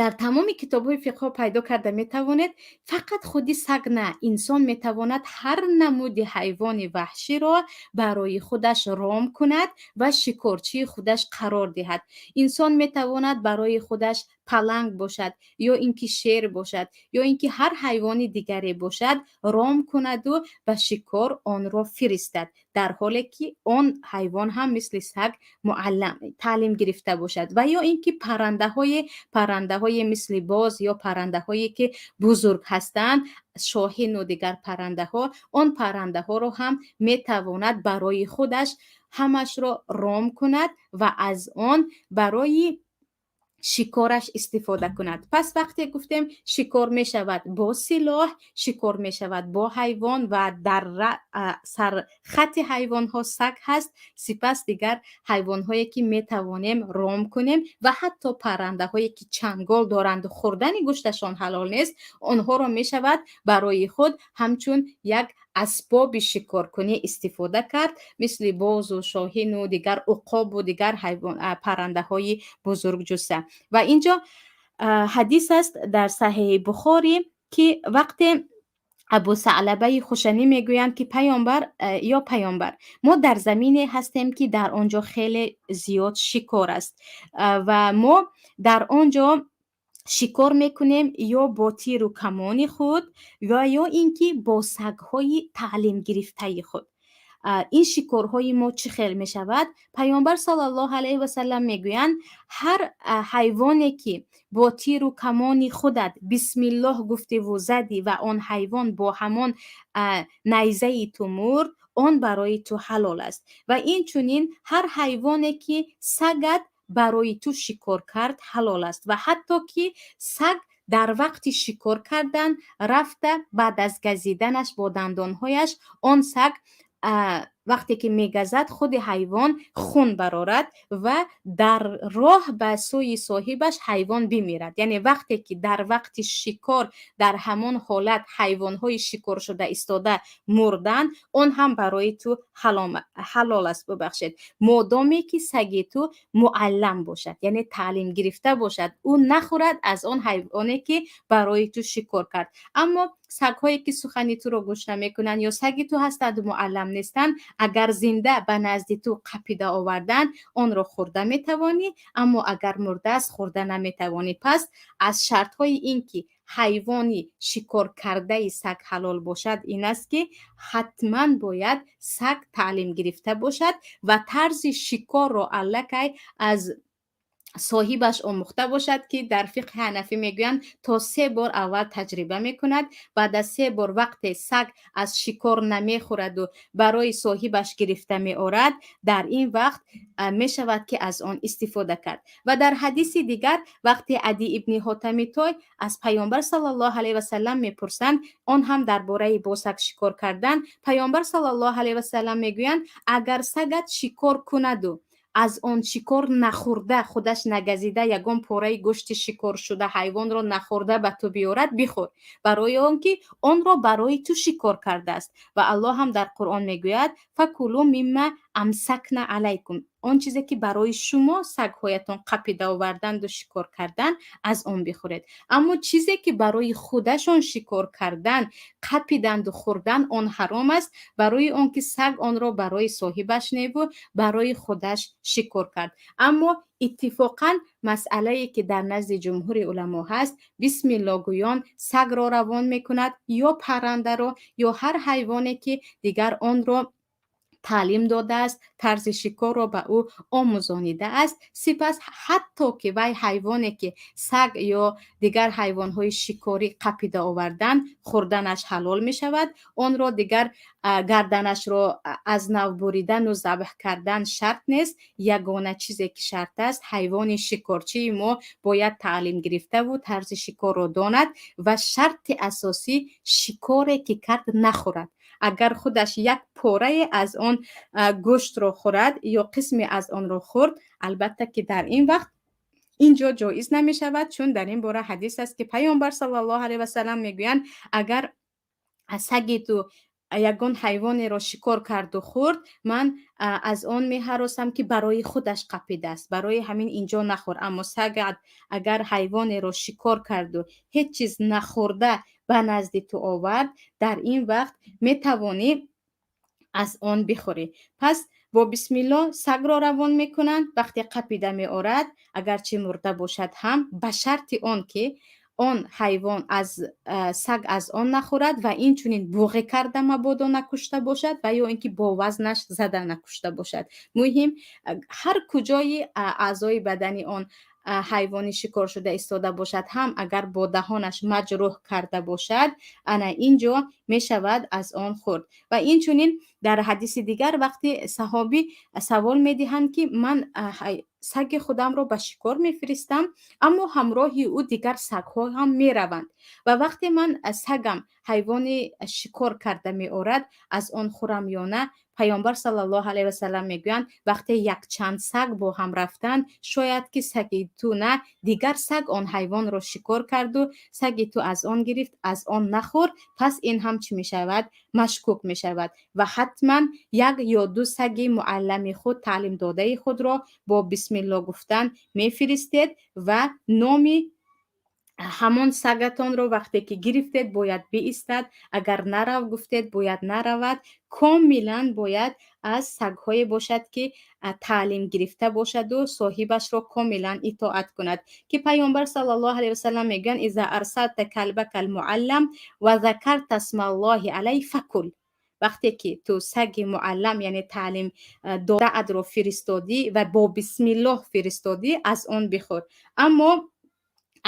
Speaker 2: дар тамоми китобҳои фиқҳо пайдо карда метавонед, фақат худи саг на, инсон метавонад ҳар намуди ҳайвони ваҳширо барои худаш ром кунад ва шикорчии худаш қарор диҳад. Инсон метавонад барои худаш паланг бошад ё ин ки шер бошад, ё ин ки ҳар ҳайвони дигаре бошад, ром кунаду ба шикор онро фиристад, дар ҳоле ки он ҳайвон ҳам мисли саг муаллам, таълим гирифта бошад. Ва ё ин ки паррандаҳое мисли боз ё паррандаҳое ки бузург ҳастанд, шоҳину дигар паррандаҳо, он паррандаҳоро ҳам метавонад барои худаш ҳамашро ром кунад ва аз он барои шикораш истифода кунад. Пас вақте гуфтем, шикор мешавад бо силоҳ, шикор мешавад бо ҳайвон ва дар сархати ҳайвонҳо саг ҳаст, сипас дигар ҳайвонҳое ки метавонем ром кунем ва ҳатто паррандаҳое ки чангол доранду хӯрдани гӯшташон ҳалол нест, онҳоро мешавад барои худ ҳамчун як асбоби шикоркунӣ истифода кард, мисли бозу шоҳину дигар уқобу дигар ҳайвон, паррандаҳои бузургҷусса. Ва инҷо ҳадис аст дар Саҳеҳи Бухорӣ, ки вақте Абу Саълабаи Хушанӣ мегӯянд, ки паёмбар, ё паёмбар, мо дар замине ҳастем, ки дар он ҷо хеле зиёд шикор аст ва мо дар он ҷо шикор мекунем ё бо тиру камони худ ва ё ин ки бо сагҳои таълимгирифтаи худ. Ин шикорҳои мо чӣ хел мешавад? Паёмбар саллаллоҳу алайҳи васалам мегӯянд: ҳар ҳайвоне ки бо тиру камони худат бисмиллоҳ гуфтиву задӣ ва он ҳайвон бо ҳамон найзаи ту мурд, он барои ту ҳалол аст. Ва инчунин ҳар ҳайвоне ки сагат барои ту шикор кард, ҳалол аст. Ва ҳатто ки саг дар вақти шикор кардан рафта, баъд аз газиданаш бо дандонҳояш, он саг вақте ки мегазад, худи ҳайвон хун барорад ва дар роҳ ба сӯи соҳибаш ҳайвон бимирад, яъне вақте ки дар вақти шикор дар ҳамон ҳолат ҳайвонҳои шикоршуда истода мурданд, он ҳам барои ту ҳалол аст, бубахшед, модоме ки саги ту муаллам бошад, яъне таълим гирифта бошад, ӯ нахӯрад аз он ҳайвоне ки барои ту шикор кард. Аммо сагҳое ки сухани туро гӯш намекунанд ё саги ту ҳастанду муаллам нестанд, агар зинда ба назди ту қапида оварданд, онро хӯрда метавонӣ, аммо агар мурдааст, хӯрда наметавонӣ. Пас аз шартҳои ин ки ҳайвони шикоркардаи саг ҳалол бошад, ин аст, ки ҳатман бояд саг таълим гирифта бошад ва тарзи шикорро аллакай аз соҳибаш омӯхта бошад, ки дар фиқҳи ҳанафӣ мегӯянд, то се бор аввал таҷриба мекунад. Баъд аз се бор вақте саг аз шикор намехӯраду барои соҳибаш гирифта меорад, дар ин вақт мешавад, ки аз он истифода кард. Ва дар ҳадиси дигар, вақте Ади ибни Ҳотами Той аз паёмбар саллаллоҳу алайҳи васалам мепурсанд, он ҳам дар бораи бо саг шикор кардан, паёмбар саллаллоҳу алайҳи васалам мегӯянд: агар сагат шикор кунаду аз он шикор нахӯрда, худаш нагазида, ягон пораи гӯшти шикоршуда ҳайвонро нахӯрда ба ту биёрад, бихӯр, барои он ки онро барои ту шикор кардааст. Ва Аллоҳ ҳам дар Қуръон мегӯяд: فكلوا مما أمسكن عليكم. Он чизе, ки барои шумо сагҳоятон қапида оварданду шикор кардан, аз он бихӯред. Аммо чизе, ки барои худашон шикор кардан, қапиданду хӯрдан, он ҳаром аст, барои он ки саг онро барои соҳибаш неву барои худаш шикор кард. Аммо иттифоқан масъалае, ки дар назди ҷумҳури уламо ҳаст, бисмилло гӯён сагро равон мекунад ё паррандаро ё ҳар ҳайвоне, ки дигар онро таълим додааст, тарзи шикорро ба ӯ омӯзонидааст. Сипас ҳатто ки вай ҳайвоне, ки саг ё дигар ҳайвонҳои шикорӣ қапида овардан, хӯрданаш ҳалол мешавад. Онро дигар гарданашро аз нав буридану забҳ кардан шарт нест. Ягона чизе, ки шарт аст, ҳайвони шикорчии мо бояд таълим гирифтаву тарзи шикорро донад ва шарти асосӣ, шикоре ки кард, нахӯрад. Агар худаш як порае аз он гӯштро хӯрад ё қисме аз онро хӯрд, албатта ки дар ин вақт ин ҷо ҷоиз намешавад, чун дар ин бора ҳадис аст, ки Паёмбар саллаллоҳу алайҳи васалам мегӯянд: «Агар саги ту ягон ҳайвонеро шикор карду хӯрд, ман аз он меҳаросам, ки барои худаш қапидааст, барои ҳамин инҷо нахӯр». Аммо сагат агар ҳайвонеро шикор карду ҳеҷ чиз нахӯрда ба назди ту овард, дар ин вақт метавонӣ аз он бихӯрӣ. Пас бо бисмилло сагро равон мекунанд, вақте қапида меорад, агарчи мурда бошад ҳам, ба шарти он ки он ҳайвон аз саг аз он нахӯрад ва инчунин буғӣ карда мабодо накушта бошад ва ё ин ки бо вазнаш зада накушта бошад. Муҳим, ҳар куҷои аъзои бадани он ҳайвони шикоршуда истода бошад ҳам, агар бо даҳонаш маҷрӯҳ карда бошад, ана ин ҷо мешавад аз он хӯрд. Ва инчунин дар ҳадиси дигар, вақте саҳобӣ савол медиҳанд, ки ман саги худамро ба шикор мефиристам, аммо ҳамроҳи ӯ дигар сагҳо ҳам мераванд ва вақте ман сагам ҳайвони шикор карда меорад, аз он хӯрам ё на? Паёмбар саллаллоҳу алайҳи васалам мегӯянд: вақте якчанд саг бо ҳам рафтанд, шояд ки саги ту на, дигар саг он ҳайвонро шикор карду саги ту аз он гирифт, аз он нахӯр. Пас ин ҳам чӣ мешавад? Машкук мешавад. Ва ҳатман як ё ду саги муаллами худ, таълимдодаи худро бо бисмилло гуфтан мефиристед ва номи ҳамон сагатонро вақте ки гирифтед, бояд биистад. Агар нарав гуфтед, бояд наравад. Комилан бояд аз сагҳое бошад, ки таълим гирифта бошаду соҳибашро комилан итоат кунад, ки Паёмбар саллаллоҳу алайҳи васалам мегӯянд: «إذا أرسلت كلبك المعلم وذكرت اسم الله عليه فكل». Вақте ки ту саги муаллам, яъне таълим додаатро фиристодӣ ва бо бисмиллоҳ фиристодӣ, аз он бихӯр. Аммо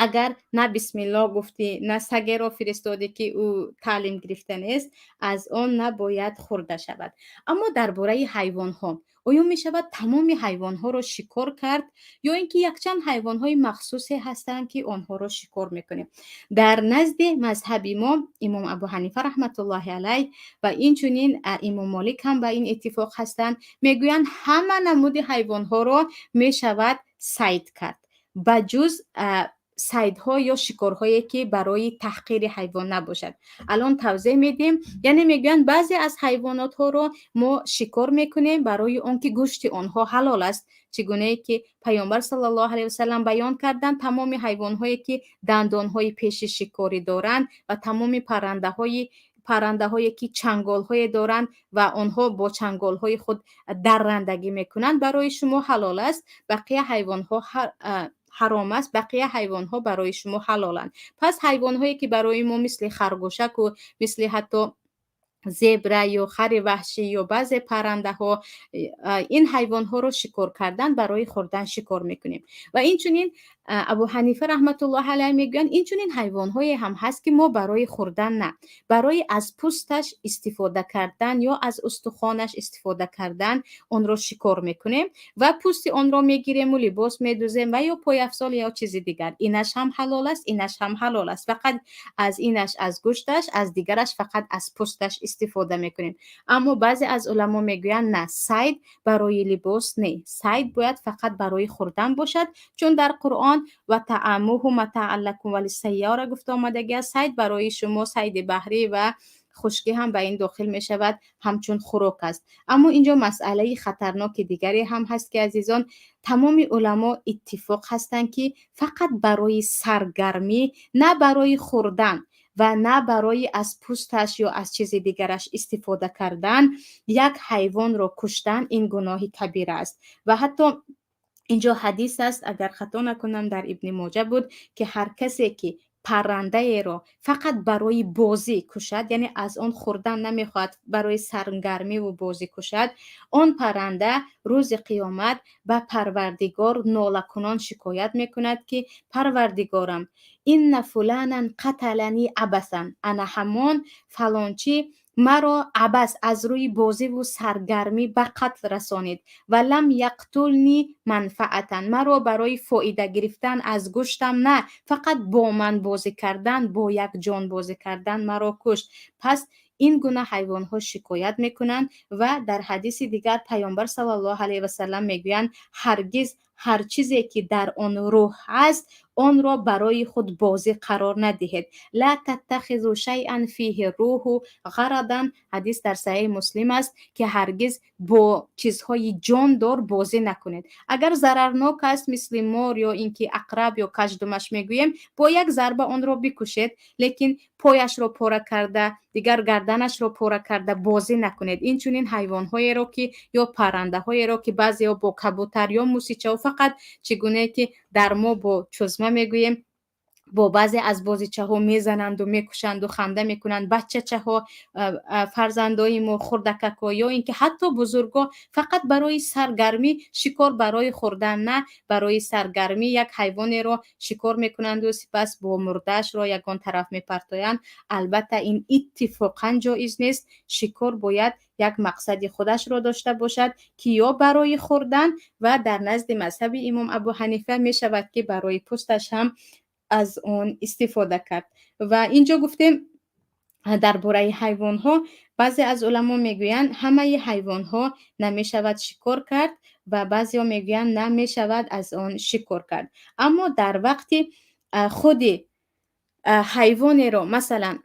Speaker 2: агар на бисмиллоҳ гуфтӣ, на сагеро фиристодӣ, ки ӯ таълим гирифта нест, аз он набояд хӯрда шавад. Аммо дар бораи ҳайвонҳо, оё мешавад тамоми ҳайвонҳоро шикор кард ё ин ки якчанд ҳайвонҳои махсусе ҳастанд, ки онҳоро шикор мекунем? Дар назди мазҳаби мо имом Абу Ҳанифа раҳматуллоҳи алайҳ ва инчунин имом Молик ҳам ба ин иттифоқ ҳастанд, мегӯянд, ҳама намуди ҳайвонҳоро мешавад сайд кард, ба ҷуз сайдҳо ё шикорҳое, ки барои таҳқири ҳайвон набошад. Алон тавзеҳ медиҳем. Яъне мегӯянд, баъзе аз ҳайвонотҳоро мо шикор мекунем барои он ки гӯшти онҳо ҳалол аст, чӣ гунае ки Паёмбар саллаллоҳу алайҳи васалам баён карданд: тамоми ҳайвонҳое, ки дандонҳои пеши шикорӣ доранд, ва тамоми паррандаҳое, ки чанголҳое доранд ва онҳо бо чанголҳои худ даррандагӣ мекунанд, барои шумо ҳалол аст. Бақия ҳайвонҳо ҳаром аст, бақия ҳайвонҳо барои шумо ҳалоланд. Пас ҳайвонҳое, ки барои мо мисли харгӯшаку, мисли ҳатто зебра ё хари ваҳшӣ ё баъзе паррандаҳо, ин ҳайвонҳоро шикор кардан, барои хӯрдан шикор мекунем. Ва инчунин Абу Ҳанифа раҳматуллоҳи алайҳ мегӯянд, инчунин ҳайвонҳое ҳам ҳаст, ки мо барои хӯрдан на, барои аз пӯсташ истифода кардан ё аз устухонаш истифода кардан онро шикор мекунем ва пӯсти онро мегирему либос медӯзем ва ё пойафзол ё чизи дигар. Инаш ҳам ҳалол аст, инаш ҳам ҳалол аст. Фақат аз инаш аз гӯшташ, аз дигараш фақат аз пӯсташ истифода мекунем. Аммо баъзе аз уламо мегӯянд, на, сайд барои либос не, сайд бояд фақат барои хӯрдан бошад, чун дар Қуръон «وطعامه متاعا لكم وللسيارة» гуфта омадагӣ аст. Сайд барои шумо, сайди баҳрӣ ва Хушкӣ ҳам ба ин дохил мешавад, ҳамчун хӯрок аст. Аммо инҷо масъалаи хатарноки дигаре ҳам ҳаст, ки, азизон, тамоми уламо иттифоқ ҳастанд, ки фақат барои саргармӣ, на барои хӯрдан ва на барои аз пӯсташ ё аз чизи дигараш истифода кардан як ҳайвонро куштан, ин гуноҳи кабира аст. Ва ҳатто инҷо ҳадис аст, агар хато накунам, дар Ибни Моҷа буд, ки ҳар касе ки паррандаеро фақат барои бозӣ кушад, яъне аз он хӯрдан намехоҳад, барои саргармиву бозӣ кушад, он парранда рӯзи қиёмат ба Парвардигор нолакунон шикоят мекунад, ки: «Парвардигорам, инна фуланан қаталани абасан», ана ҳамон фалончӣ маро абас, аз рӯи бозиву саргармӣ ба қатл расонид, ва лам яқтулни манфаатан, маро барои фоида гирифтан аз гӯштам на, фақат бо ман бозӣ кардан, бо як ҷон бозӣ кардан маро кушт. Пас ин гуна ҳайвонҳо шикоят мекунанд. Ва дар ҳадиси дигар Паёмбар саллаллоҳу алайҳи васалам мегӯянд: «Ҳаргиз ҳар чизе ки дар он рӯҳ ҳаст, онро барои худ бозӣ қарор надиҳед». Ла таттахизу шайъан фиҳи рӯҳу ғарадан. Ҳадис дар Саҳеҳи Муслим аст, ки ҳаргиз бо чизҳои ҷондор бозӣ накунед. Агар зарарнок аст, мисли мор ё ин ки ақраб ё каждумаш мегӯем, бо як зарба онро бикушед, лекин пояшро пора карда, дигар гарданашро пора карда бозӣ накунед. Инчунин ҳайвонҳоеро ки ё паррандаҳоеро ки баъзеҳо бо кабутар ё мусичао, фақат чӣ гунае ки дар мо бо чузма мегӯем, бо баъзе аз бозичаҳо мезананду мекушанду ханда мекунанд бачачаҳо, фарзандои мо, хурдакакҳо ё ин ки ҳатто бузургҳо, фақат барои саргармӣ шикор, барои хӯрдан на, барои саргармӣ як ҳайвонеро шикор мекунанду сипас бо мурдаашро ягон тараф мепартоянд. Албатта, ин иттифоқан ҷоиз нест. Шикор бояд як мақсади худашро дошта бошад, ки ё барои хӯрдан ва дар назди мазҳаби имом Абу Ҳанифа мешавад, ки барои пӯсташ ҳам аз он истифода кард. Ва инҷо гуфтем дар бораи ҳайвонҳо. Баъзе аз уламо мегӯянд, ҳамаи ҳайвонҳо намешавад шикор кард ва баъзеҳо мегӯянд, намешавад аз он шикор кард. Аммо дар вақти худи ҳайвонеро, масалан,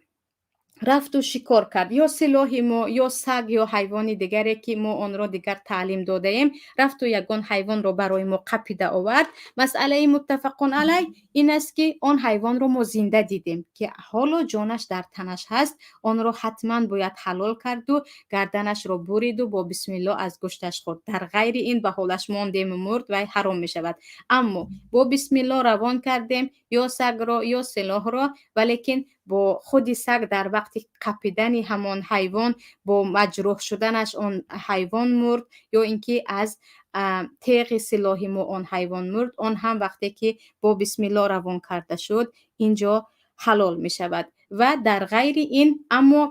Speaker 2: рафту шикор кард, ё силоҳи мо, ё саг, ё ҳайвони дигаре ки мо онро дигар таълим додаем, рафту ягон ҳайвонро барои мо қапида овард, масъалаи муттафақун алайҳ ин аст, ки он ҳайвонро мо зинда дидем, ки ҳоло ҷонаш дар танаш ҳаст, онро ҳатман бояд ҳалол карду гарданашро буриду бо бисмилло аз гӯшташ хӯрд. Дар ғайри ин, ба ҳолаш мондему мурд, вай ҳаром мешавад. Аммо бо бисмилло равон кардем ё сагро, ё силоҳро, валекин бо худи саг дар вақти қапидани ҳамон ҳайвон бо маҷрӯҳ шуданаш он ҳайвон мурд, ё ин ки аз теғи силоҳи мо он ҳайвон мурд, он ҳам вақте ки бо бисмилло равон карда шуд, инҷо ҳалол мешавад. Ва дар ғайри ин, аммо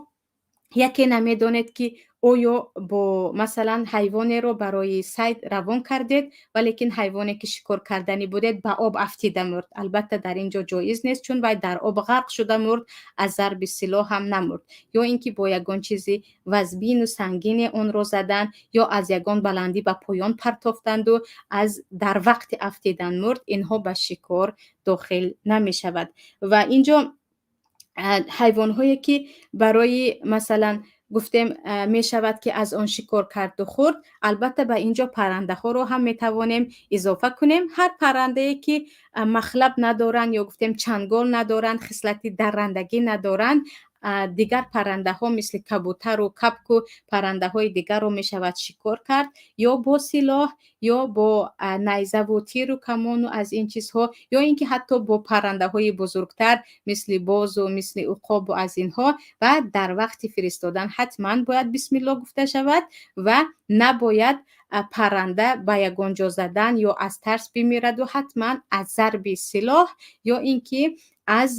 Speaker 2: яке намедонед, ки оё бо, масалан, ҳайвонеро барои сайд равон кардед, валекин ҳайвоне ки шикор карданӣ будед, ба об афтида мурд. Албатта, дар ин ҷо ҷоиз нест, чун вай дар об ғарқ шуда мурд, аз зарби силоҳ ҳам намурд. Ё ин ки бо ягон чизи вазбину сангине онро задан, ё аз ягон баландӣ ба поён партофтанду аз дар вақти афтидан мурд, инҳо ба шикор дохил намешавад. Ва инҷо ҳайвонҳое ки барои, масалан, гуфтем, мешавад, ки аз он шикор карду хӯрд, албатта, ба ин ҷо паррандаҳоро ҳам метавонем изофа кунем. Ҳар паррандае ки махлаб надоранд ё гуфтем, чангол надоранд, хислати даррандагӣ надоранд, дигар паррандаҳо мисли кабутару капку паррандаҳои дигарро мешавад шикор кард, ё бо силоҳ, ё бо найзаву тиру камону аз ин чизҳо, ё ин ки ҳатто бо паррандаҳои бузургтар, мисли бозу мисли уқобу аз инҳо. Ва дар вақти фиристодан ҳатман бояд бисмилло гуфта шавад ва набояд парранда ба ягон ҷо задан ё аз тарс бимираду, ҳатман аз зарби силоҳ ё ин ки аз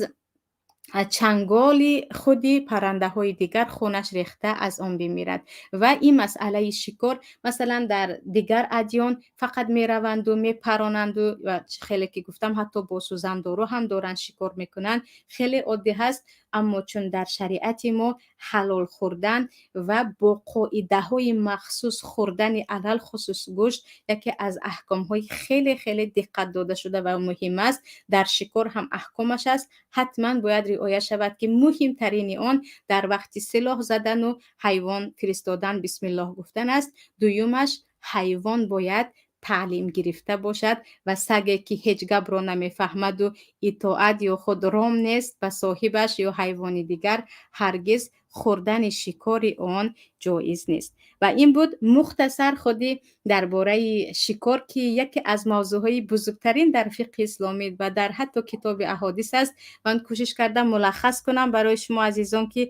Speaker 2: чанголи худи паррандаҳои дигар хунаш рехта аз он бимирад. Ва ин масъалаи шикор, масалан, дар дигар адён фақат мераванду мепаронанду ва хеле ки гуфтам, ҳатто бо сӯзандору ҳам доранд шикор мекунанд, хеле оддӣ ҳаст. Аммо чун дар шариати мо ҳалол хӯрдан ва бо қоидаҳои махсус хӯрдани, алалхусус гӯшт, яке аз аҳкомҳои хеле хеле диққат дода шуда ва муҳим аст, дар шикор ҳам аҳкомаш аст, ҳатман бояд риоя. риоя шавад, ки муҳимтарини он дар вақти силоҳ задану ҳайвон фиристодан бисмиллоҳ гуфтан аст. Дуюмаш, ҳайвон бояд таълим гирифта бошад ва саге ки ҳеҷ гапро намефаҳмаду итоат ё худ ром нест ба соҳибаш ё ҳайвони дигар, ҳаргиз хӯрдани шикори он ҷоиз нест. Ва ин буд мухтасар худи дар бораи шикор, ки яке аз мавзӯъҳои бузургтарин дар фиқҳи исломӣ ва дар ҳатто китоби аҳодис аст. Ман кӯшиш кардам мулаххас кунам барои шумо азизон, ки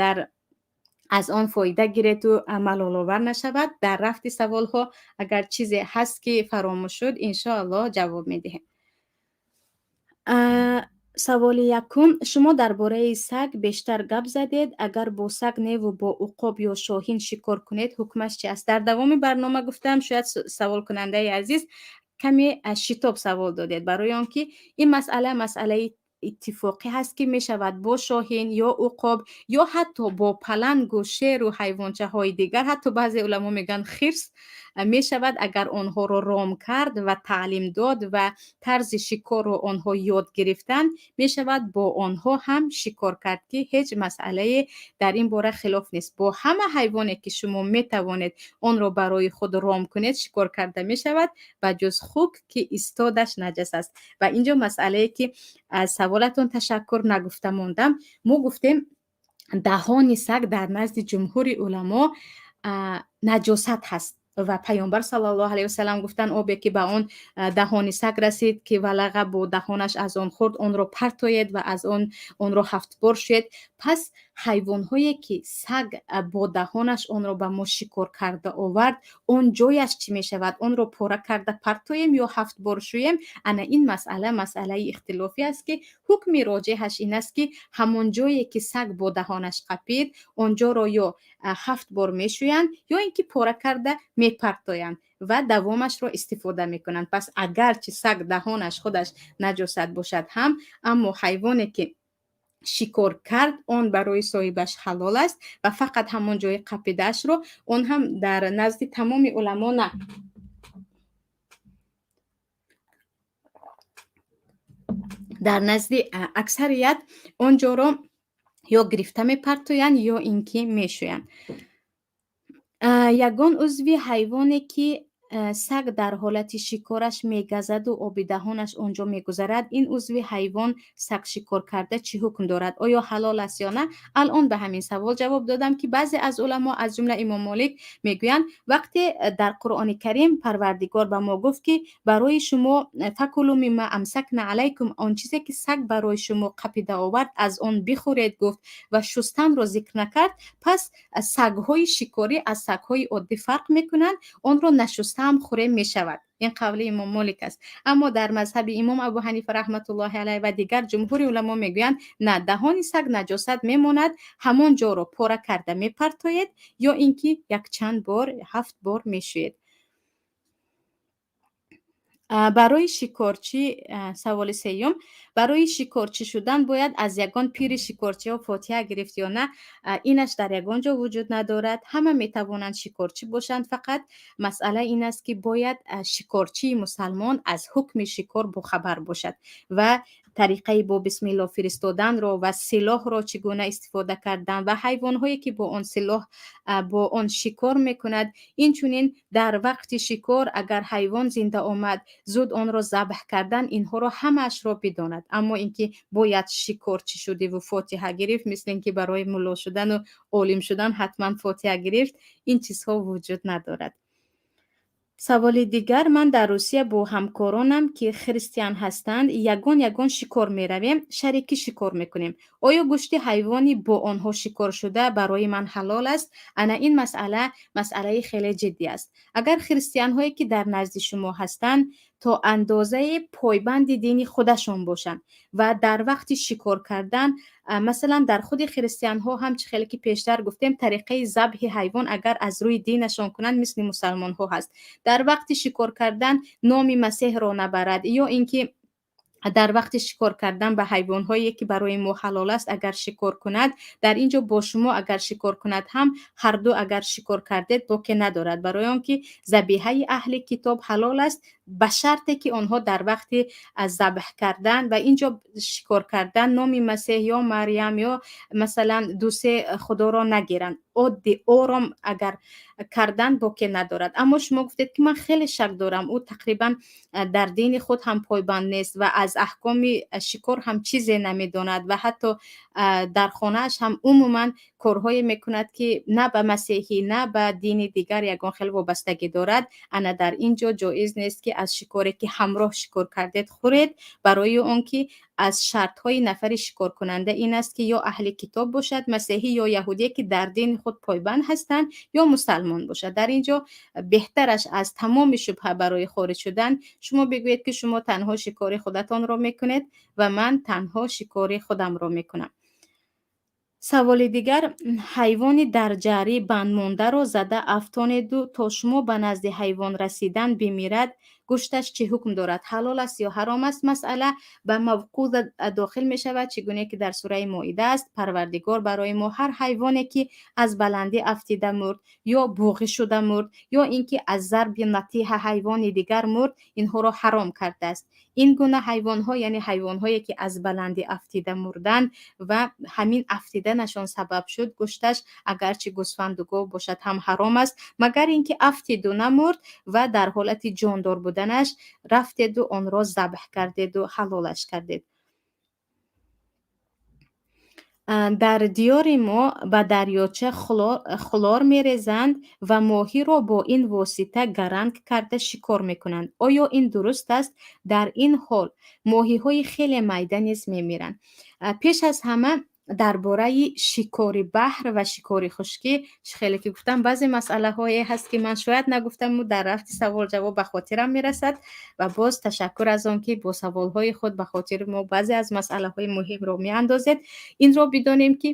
Speaker 2: дар аз он фоида гиреду малоловар нашавад. Дар рафти саволҳо агар чизе ҳаст, ки фаромӯш шуд, иншоаллоҳ ҷавоб медиҳем. Саволи якум: шумо дар бораи саг бештар гап задед. Агар бо саг неву бо уқоб ё шоҳин шикор кунед, ҳукмаш чи аст? Дар давоми барнома гуфтам, шояд саволкунандаи азиз каме шитоб савол додед, барои он ки ин масъала масъалаи иттифоқӣ ҳаст, ки мешавад бо шоҳин ё уқоб ё ҳатто бо палангу шеру ҳайвончаҳои дигар, ҳатто баъзе уламо мегӯянд, хирс мешавад, агар онҳоро ром кард ва таълим дод ва тарзи шикорро онҳо ёд гирифтанд, мешавад бо онҳо ҳам шикор кард, ки ҳеҷ масъалае дар ин бора хилоф нест. Бо ҳама ҳайвоне ки шумо метавонед онро барои худ ром кунед, шикор карда мешавад, ба ҷуз хук, ки истодаш наҷас аст. Ва инҷо масъалае ки аз саволатон ташаккур нагуфта мондам. Мо гуфтем, даҳони саг дар назди ҷумҳури уламо наҷосат ҳаст ва Паёмбар саллаллоҳу алайҳи васалам гуфтанд: обе ки ба он даҳони саг расид, ки валаға бо даҳонаш аз он хӯрд, онро партоед ва аз он онро ҳафт бор шӯед. Пас ҳайвонҳое ки саг бо даҳонаш онро ба мо шикор карда овард, он ҷояш чӣ мешавад? Онро пора карда партоем ё ҳафт бор шӯем? Ана ин масъала масъалаи ихтилофӣ аст, ки ҳукми роҷеҳаш ин аст, ки ҳамон ҷое ки саг бо даҳонаш қапид, он ҷоро ё ҳафт бор мешӯянд, ё ин ки пора карда мепартоянд ва давомашро истифода мекунанд. Пас агарчи саг даҳонаш худаш наҷосат бошад ҳам, аммо ҳайвоне ки шикор кард, он барои соҳибаш ҳалол аст ва фақат ҳамон ҷои қапидаашро, он ҳам дар назди тамоми уламо на, дар назди аксарият он ҷоро ё гирифта мепартоянд, ё ин ки мешӯянд. Ягон узви ҳайвоне ки саг дар ҳолати шикораш мегазаду оби даҳонаш он ҷо мегузарад, ин узви ҳайвон саг шикор карда чӣ ҳукм дорад? Оё ҳалол аст ё на? Алон ба ҳамин савол ҷавоб додам, ки баъзе аз уламо, аз ҷумла Имом Молик, мегӯянд, вақте дар Қуръони Карим Парвардигор ба мо гуфт, ки барои шумо فكلوا مما أمسكن عليكم, он чизе ки саг барои шумо қапида овард, аз он бихӯред, гуфт ва шустанро зикр накард. Пас сагҳои шикорӣ аз сагҳои оддӣ фарқ мекунанд, онро нашуста ҳам хӯрем мешавад. Ин қавли Имом Молик аст. Аммо дар мазҳаби Имом Абу Ҳанифа раҳматуллоҳи алайҳ ва дигар ҷумҳури уламо мегӯянд, на, даҳони саг наҷосат мемонад, ҳамон ҷоро пора карда мепартоед ё ин ки якчанд бор, ҳафт бор мешӯед. Барои шикорчӣ, саволи сеюм, барои шикорчӣ шудан бояд аз ягон пири шикорчиҳо фотиҳа гирифт ё на? Инаш дар ягон ҷо вуҷуд надорад. Ҳама метавонанд шикорчӣ бошанд, фақат масъала ин аст, ки бояд шикорчии мусалмон аз ҳукми шикор бохабар бошад ва тариқаи бо бисмилло фиристоданро ва силоҳро чӣ гуна истифода кардан ва ҳайвонҳое ки бо он силоҳ, бо он шикор мекунад. Инчунин дар вақти шикор агар ҳайвон зинда омад, зуд онро забҳ кардан, инҳоро ҳамаашро бидонад. Аммо ин ки бояд шикорчӣ шудиву фотиҳа гирифт, мисли ин ки барои мулло шудану олим шудан ҳатман фотиҳа гирифт, ин чизҳо вуҷуд надорад. Саволи дигар: ман дар Русия бо ҳамкоронам, ки христиан ҳастанд, ягон ягон шикор меравем, шарикӣ шикор мекунем. Оё гӯшти ҳайвони бо онҳо шикор шуда барои ман ҳалол аст? Ана ин масъала масъалаи хеле ҷиддӣ аст. Агар христианҳое ки дар назди шумо ҳастанд, то андозаи пойбанди дини худашон бошанд ва дар вақти шикор кардан, масалан, дар худи христианҳо ҳам, чӣ хеле ки пештар гуфтем, тариқаи забҳи ҳайвон агар аз рӯи динашон кунанд, мисли мусалмонҳо ҳаст, дар вақти шикор кардан номи Масеҳро набарад ё ин ки Дар вақти шикор кардан ба ҳайвонҳое, ки барои мо ҳалол аст, агар шикор кунад, дар ин ҷо бо шумо агар шикор кунад ҳам, ҳарду агар шикор кардед, боке надорад, барои он ки забиҳаи аҳли китоб ҳалол аст, ба шарте ки онҳо дар вақти забҳ кардан ва ин ҷо шикор кардан номи Масеҳ ё Марьям ё масалан ду-се худоро нагиранд. Оддӣ ором агар кардан, боке надорад. Аммо шумо гуфтед, ки ман хеле шак дорам, ӯ тақрибан дар дини худ ҳам пойбанд нест ва аз аҳкоми шикор ҳам чизе намедонад ва ҳатто дар хонааш ҳам умуман корҳое мекунад, ки на ба масеҳӣ, на ба дини дигар ягон хел вобастагӣ дорад. Ана дар ин ҷо ҷоиз нест, ки аз шикоре, ки ҳамроҳ шикор кардед, хӯред, барои он ки аз шартҳои нафари шикоркунанда ин аст, ки ё аҳли китоб бошад, масеҳӣ ё яҳудие, ки дар дини худ пойбанд ҳастанд, ё мусалмон бошад. Дар ин ҷо беҳтараш аз тамоми шубҳа барои хориҷ шудан шумо бигӯед, ки шумо танҳо шикори худатонро мекунед ва ман танҳо шикори худамро мекунам. Саволи дигар: ҳайвони дар ҷарӣ бандмондаро зада афтонеду то шумо ба назди ҳайвон расидан бимирад, гӯшташ чӣ ҳукм дорад, ҳалол аст ё ҳаром аст? Масъала ба мавқуза дохил мешавад, чӣ гуне ки дар сураи Моида аст. Парвардигор барои мо ҳар ҳайвоне, ки аз баландӣ афтида мурд ё буғӣ шуда мурд, ё ин ки аз зарби натиҳа ҳайвони дигар мурд, инҳоро ҳаром кардааст. Ин гуна ҳайвонҳо, яъне ҳайвонҳое, ки аз баландӣ афтида мурданд ва ҳамин афтиданашон сабаб шуд, гӯшташ агарчи гӯсфанду гов бошад ҳам ҳаром аст, магар ин ки афтиду намурд ва дар ҳолати ҷондор буданаш рафтеду онро забҳ кардеду ҳалолаш кардед. Дар диёри мо ба дарёча хлор мерезанд ва моҳиро бо ин восита гаранг карда шикор мекунанд. Оё ин дуруст аст? Дар ин ҳол моҳиҳои хеле майда низ мемиранд. Пеш аз ҳама дар бораи шикори баҳр ва шикори хушкӣ, хеле ки гуфтам, баъзе масъалаҳое ҳаст, ки ман шояд нагуфтаму дар рафти савол ҷавоб ба хотирам мерасад. Ва боз ташаккур аз он ки бо саволҳои худ ба хотири мо баъзе аз масъалаҳои муҳимро меандозед. Инро бидонем, ки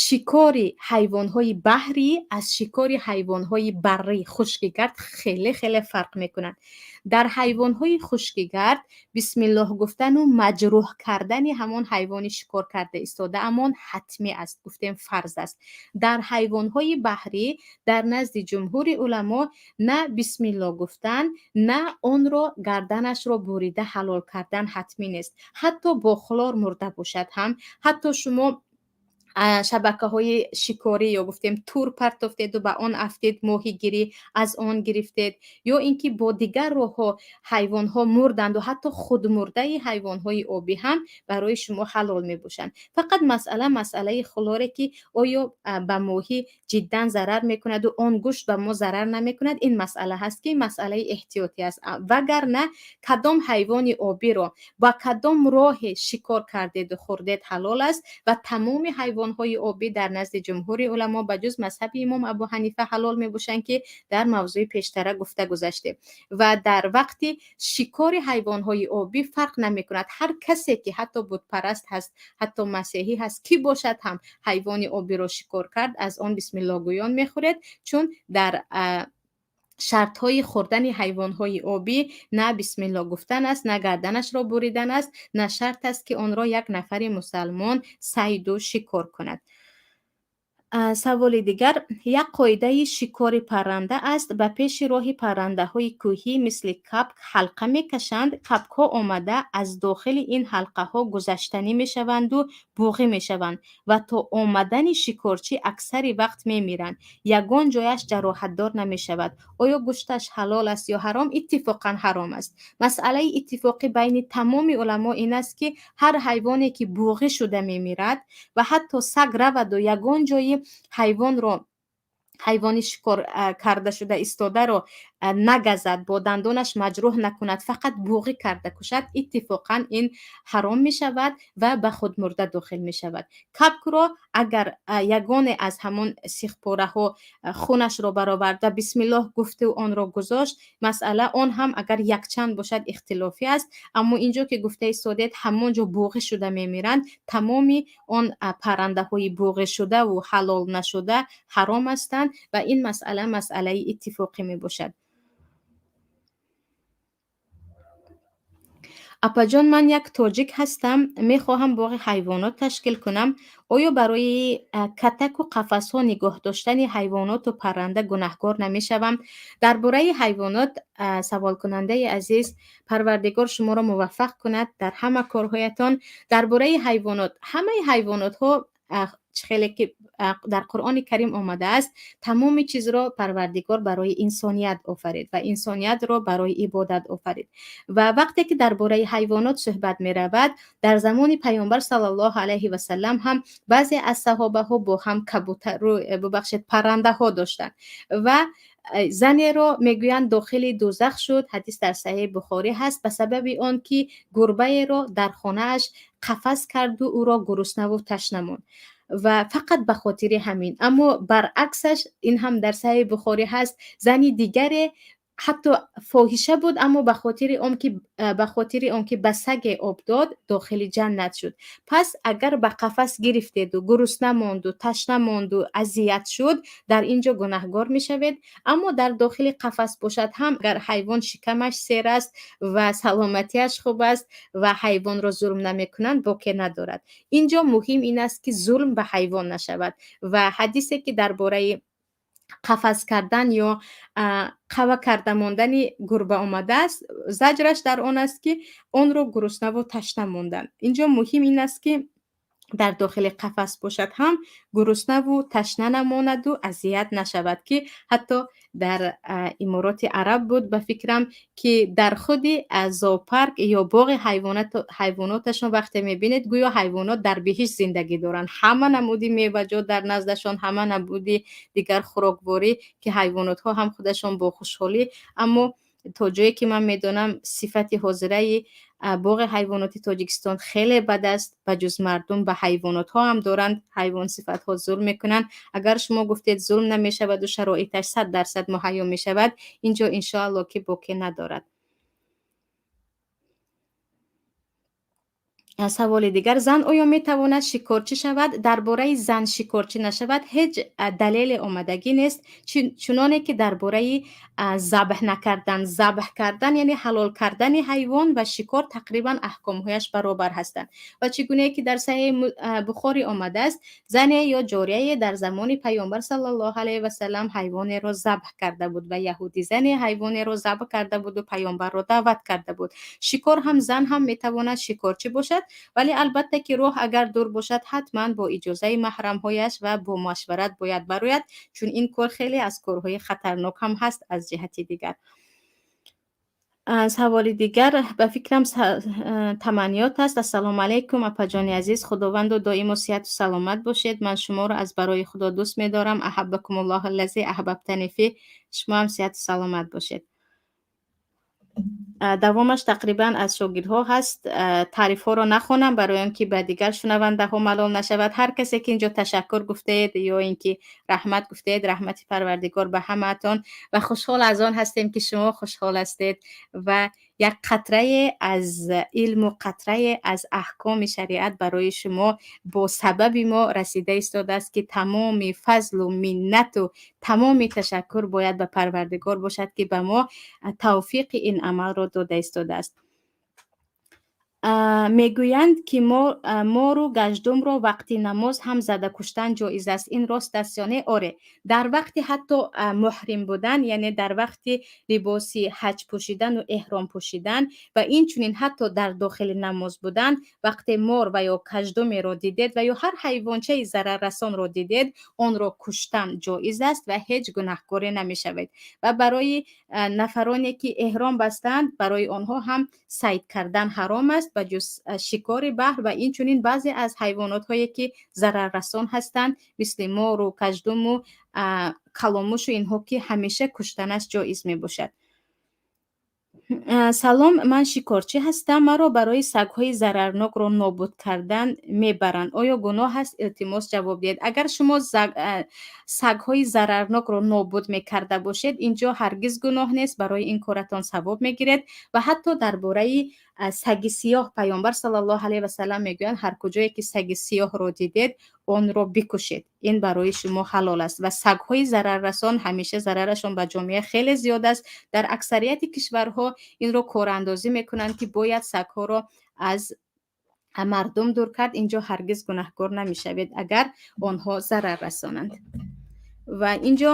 Speaker 2: шикори ҳайвонҳои баҳрӣ аз шикори ҳайвонҳои баррӣ, хушкигард хеле хеле фарқ мекунад. Дар ҳайвонҳои хушкигард бисмиллоҳ гуфтану маҷрӯҳ кардани ҳамон ҳайвони шикор карда истодаамон ҳатмӣ аст, гуфтем, фарз аст. Дар ҳайвонҳои баҳрӣ дар назди ҷумҳури уламо на бисмиллоҳ гуфтан, на онро гарданашро бурида ҳалол кардан ҳатмӣ нест. Ҳатто бо хлор мурда бошад ҳам, ҳатто шумо шабакаҳои шикорӣ ё гуфтем тур партофтеду ба он афтед, моҳигирӣ аз он гирифтед, ё ин ки бо дигар роҳҳо ҳайвонҳо мурданду, ҳатто худмурдаи ҳайвонҳои обӣ ҳам барои шумо ҳалол мебошанд. Фақат масъала масъалаи хлоре, ки оё ба моҳӣ ҷиддан зарар мекунаду он гӯшт ба мо зарар намекунад, ин масъала ҳаст, ки масъалаи эҳтиётӣ аст. Вагарна кадом ҳайвони обиро ба кадом роҳе шикор кардеду хӯрдед, ҳалол аст ва тамоми ҳайвонҳои обӣ дар назди ҷумҳури уламо ба ҷуз мазҳаби имом Абу Ҳанифа ҳалол мебошанд, ки дар мавзӯи пештара гуфта гузаштем. Ва дар вақти шикори ҳайвонҳои обӣ фарқ намекунад, ҳар касе ки ҳатто бутпараст ҳаст, ҳатто масеҳӣ ҳаст, кӣ бошад ҳам, ҳайвони обиро шикор кард, аз он бисмиллоҳгӯён мехӯред, чун дар шартҳои хӯрдани ҳайвонҳои обӣ на бисмиллоҳ гуфтан аст, на гарданашро буридан аст, на шарт аст, ки онро як нафари мусалмон сайду шикор кунад. Саволи дигар: як қоидаи шикори парранда аст. Ба пеши роҳи паррандаҳои кӯҳӣ мисли капк ҳалқа мекашанд. Капкҳо омада аз дохили ин ҳалқаҳо гузаштанӣ мешаванду буғӣ мешаванд ва то омадани шикорчӣ аксари вақт мемиранд, ягон ҷояш ҷароҳатдор намешавад. Оё гӯшташ ҳалол аст ё ҳаром? Иттифоқан ҳаром аст. Масъалаи иттифоқӣ байни тамоми уламо ин аст, ки ҳар ҳайвоне, ки буғӣ шуда мемирад ва ҳатто саг раваду ягон ҷои ҳайвонро, ҳайвони шикор карда шуда истодаро нагазад, бо дандонаш маҷрӯҳ накунад, фақат буғӣ карда кушад, иттифоқан ин ҳаром мешавад ва ба худмурда дохил мешавад. Капкро агар ягоне аз ҳамон сихпораҳо хунашро бароварда, бисмиллоҳ гуфту онро гузошт, масъала он ҳам агар якчанд бошад, ихтилофӣ аст. Аммо инҷо ки гуфта истодед, ҳамон ҷо буғӣ шуда мемиранд, тамоми он паррандаҳои буғӣ шудаву ҳалол нашуда ҳаром ҳастанд ва ин масъала масъалаи иттифоқӣ мебошад. Апаҷон, ман як тоҷик ҳастам, мехоҳам боғи ҳайвонот ташкил кунам. Оё барои катаку қафасҳо нигоҳ доштани ҳайвоноту парранда гунаҳкор намешавам? Дар бораи ҳайвонот, саволкунандаи азиз, Парвардигор шуморо муваффақ кунад дар ҳама корҳоятон. Дар бораи ҳайвонот, ҳамаи ҳайвонотҳо, чӣ хеле ки дар Қуръони Карим омадааст, тамоми чизро Парвардигор барои инсоният офарид ва инсониятро барои ибодат офарид. Ва вақте ки дар бораи ҳайвонот суҳбат меравад, дар замони Паёмбар саллаллоҳу алайҳи васаллам ҳам баъзе аз саҳобаҳо бо ҳам кабутару, бубахшед, паррандаҳо доштанд ва занеро мегӯянд, дохили дӯзах шуд. Ҳадис дар Саҳеҳи Бухорӣ ҳаст, ба сабаби он ки гурбаеро дар хонааш қафас карду ӯро гуруснаву ташна монд ва фақат ба хотири ҳамин. Аммо баръаксаш, ин ҳам дар Саҳеҳи Бухорӣ ҳаст, зани дигаре ҳатто фоҳиша буд, аммо ба хотири он ки ба саге об дод, дохили ҷаннат шуд. Пас агар ба қафас гирифтеду гурусна монду, ташна монду, азият шуд, дар ин ҷо гунаҳгор мешавед. Аммо дар дохили қафас бошад ҳам, агар ҳайвон шикамаш сер аст ва саломатиаш хуб аст ва ҳайвонро зулм намекунанд, боке надорад. Ин ҷо муҳим ин аст, ки зулм ба ҳайвон нашавад. Ва ҳадисе, ки дар бораи қафас кардан ё қава карда мондани гурба омадааст, заҷраш дар он аст, ки онро гуруснаву ташна монданд. Инҷо муҳим ин аст, ки дар дохили қафас бошад ҳам, гуруснаву ташна намонаду азият нашавад, ки ҳатто дар Имороти Араб буд, ба фикрам, ки дар худи зоопарк ё боғи ҳайвоноташон вақте мебинед, гӯё ҳайвонот дар биҳишт зиндагӣ доранд. Ҳама намуди меваҷот дар наздашон, ҳама намуди дигар хӯрокворӣ, ки ҳайвонотҳо ҳам худашон бо хушҳолӣ. Аммо то ҷое ки ман медонам, сифати ҳозираи боғи ҳайвоноти Тоҷикистон хеле бад аст. Ба ҷуз мардум ба ҳайвонотҳо ҳам доранд ҳайвонсифатҳо зулм мекунанд. Агар шумо гуфтед, зулм намешаваду шароиташ 100% муҳайё мешавад, ин ҷо, иншоалло, ки боке надорад. Саволи дигар: зан оё метавонад шикорчӣ шавад? Дар бораи зан шикорчӣ нашавад ҳеҷ далеле омадагӣ нест, чуноне ки дар бораи забҳ накардан. Забҳ кардан, яъне ҳалол кардани ҳайвон, ва шикор тақрибан аҳкомҳояш баробар ҳастанд. Ва чӣ гунае ки дар Саҳеҳи Бухорӣ омадааст, зане ё ҷорияе дар замони Паёмбар саллаллоҳу алайҳи васаллам ҳайвонеро забҳ карда буд ва яҳудӣ зане ҳайвонеро забҳ карда буду Паёмбарро даъват карда буд. Шикор ҳам, зан ҳам метавонад шикорчӣ бошад, вале албатта ки роҳ агар дур бошад, ҳатман бо иҷозаи маҳрамҳояш ва бо машварат бояд барояд, чун ин кор хеле аз корҳои хатарнок ҳам ҳаст аз ҷиҳати дигар. Саволи дигар, ба фикрам, таманниёт аст. Ассалому алайкум, апаҷони азиз, Худованду доимо сиҳату саломат бошед. Ман шуморо аз барои Худо дӯст медорам. Аҳаббакумуллоҳу аллази аҳбабтани фи. Шумо ҳам сиҳату саломат бошед. Давомаш тақрибан аз шогирдҳо ҳаст. Таърифҳоро нахонам, барои он ки ба дигар шунавандаҳо малол нашавад. Ҳар касе ки инҷо ташаккур гуфтаед ё ин ки раҳмат гуфтаед, раҳмати Парвардигор ба ҳамаатон. Ва хушҳол аз он ҳастем, ки шумо хушҳол ҳастед ва як қатрае аз илму қатрае аз аҳкоми шариат барои шумо бо сабаби мо расида истодааст, ки тамоми фазлу миннату тамоми ташаккур бояд ба Парвардигор бошад, ки ба мо тавфиқи ин амалро дода истодааст. Мегӯянд, ки мору гаждумро вақти намоз ҳам зада куштан ҷоиз аст. Ин рост аст ё не? Оре, дар вақти ҳатто муҳрим будан, яъне дар вақти либоси ҳаҷ пӯшидану эҳром пӯшидан ва инчунин ҳатто дар дохили намоз будан, вақте мор ва ё каждумеро дидед ва ё ҳар ҳайвончаи зараррасонро дидед, онро куштан ҷоиз аст ва ҳеҷ гунаҳкоре намешавед. Ва барои нафароне, ки эҳром бастаанд, барои онҳо ҳам сайд кардан ҳаром аст, ба ҷуз шикори баҳр ва инчунин баъзе аз ҳайвонотҳое, ки зараррасон ҳастанд, мисли мору каждуму каломушу инҳо, ки ҳамеша куштанаш ҷоиз мебошад. Салом, ман шикорчӣ ҳастам. Маро барои сагҳои зарарнокро нобуд кардан мебаранд. Оё гуноҳ аст? Илтимос, ҷавоб диҳед. Агар шумо сагҳои зарарнокро нобуд мекарда бошед, ин ҷо ҳаргиз гуноҳ нест, барои ин коратон савоб мегиред. Ва ҳатто дар бораи Саги сиёҳ, Паёмбар саллаллоҳу алайҳи васаллам мегӯянд: ҳар куҷое ки саги сиёҳро дидед, онро бикушед, ин барои шумо ҳалол аст. Ва сагҳои зараррасон ҳамеша зарарашон ба ҷомеа хеле зиёд аст. Дар аксарияти кишварҳо инро корандозӣ мекунанд, ки бояд сагҳоро аз мардум дур кард. Инҷо ҳаргиз гунаҳкор намешавед, агар онҳо зарар расонанд. Ва инҷо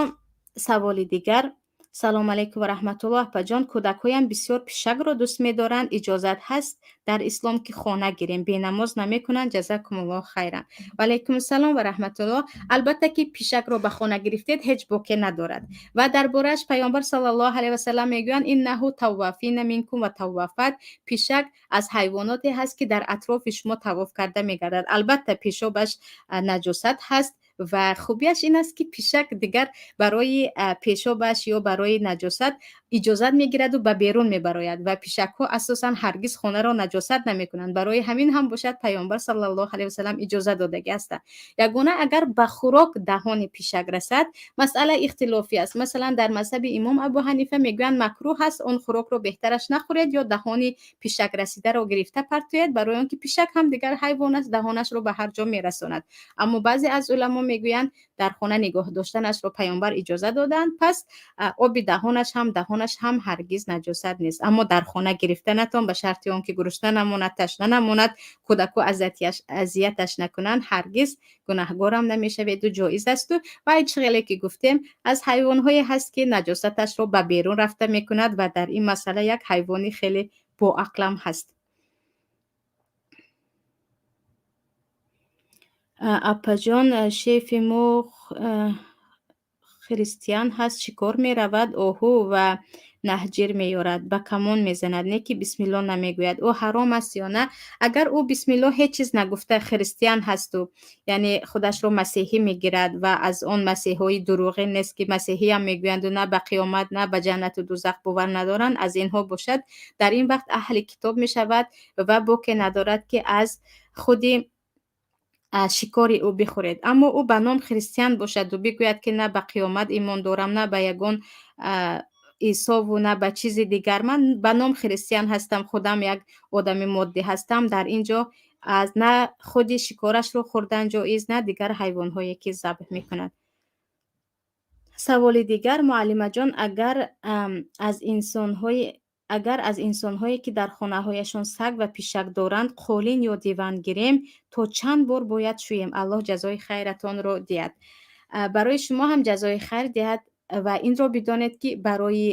Speaker 2: саволи дигар. Салом алайкум ва раҳматуллоҳ, апаҷон. Кӯдакҳоям бисёр пишакро дӯст медоранд. Иҷозат ҳаст дар ислом, ки хона гирем? Бенамоз намекунанд. Ҷазакумуллоҳ хайран. Ва алайкум ассалом ва раҳматуллоҳ. Албатта, ки пишакро ба хона гирифтед, ҳеҷ боке надорад. Ва дар борааш Паёмбар саллаллоҳу алайҳи васаллам мегӯянд: иннаҳу таввафина минкум ва таввафат. Пишак аз ҳайвоноте ҳаст, ки дар атрофи шумо тавоф карда мегардад. Албатта, пешобаш наҷосат ҳаст ва хубияш ин аст, ки пишак дигар барои пешобаш ё барои наҷосат иҷозат мегираду ба берун мебарояд. Ва пишакҳо асосан ҳаргиз хонаро наҷосат намекунанд. Барои ҳамин ҳам бошад, Паёмбар саллаллоҳу алайҳи васаллам иҷозат додагӣ ҳастанд. Ягона, агар ба хӯрок даҳони пишак расад, масъала ихтилофӣ аст. Масалан, дар мазҳаби имом Абу Ҳанифа мегӯянд, макрӯҳ аст, он хӯрокро беҳтараш нахӯред ё даҳони пишак расидаро гирифта партоед, барои он ки пишак ҳам дигар ҳайвон аст, даҳонашро ба ҳар ҷо мерасонад. Аммо баъзе аз уламо мегӯянд, дар хона нигоҳ доштанашро Паёмбар иҷоза доданд, пас оби даҳонаш ҳам ҳаргиз наҷосат нест. Аммо дар хона гирифтанатон ба шарти он ки гурусна намонад, ташна намонад, кӯдаку азияташ накунанд, ҳаргиз гунаҳгорам намешаведу ҷоиз асту. Ва чӣ хеле ки гуфтем, аз ҳайвонҳое ҳаст, ки наҷосаташро ба берун рафта мекунад ва дар ин масъала як ҳайвони хеле боақлам ҳаст. Апаҷон, шефи мо христиан ҳаст, шикор меравад, оҳу ва наҳҷир меёрад, ба камон мезанад, не ки бисмилло намегӯяд. Ӯ ҳаром аст ё на? Агар ӯ бисмилло ҳеҷ чиз нагуфта христиан ҳасту, яъне худашро масеҳӣ мегирад ва аз он масеҳҳои дурӯғин нест, ки масеҳиям мегӯянду на ба қиёмат, на ба ҷаннату дузах бовар надоранд, аз инҳо бошад, дар ин вақт аҳли китоб мешавад ва боке надорад, ки аз худи шикори ӯ бихӯред. Аммо ӯ ба ном христиан бошаду бигӯяд, ки на ба қиёмат имон дорам, на ба ягон исову на ба чизи дигар, ман ба ном христиан ҳастам, худам як одами моддӣ ҳастам, дар ин ҷо аз на худи шикорашро хӯрдан ҷоиз, на дигар ҳайвонҳое ки забҳ мекунад. Саволи дигар. Муаллимаҷон, агар аз инсонҳое, ки дар хонаҳояшон саг ва пишак доранд, қолин ё диван гирем, то чанд бор бояд шӯем? Аллоҳ ҷазои хайратонро диҳад. Барои шумо ҳам ҷазои хайр диҳад. Ва инро бидонед, ки барои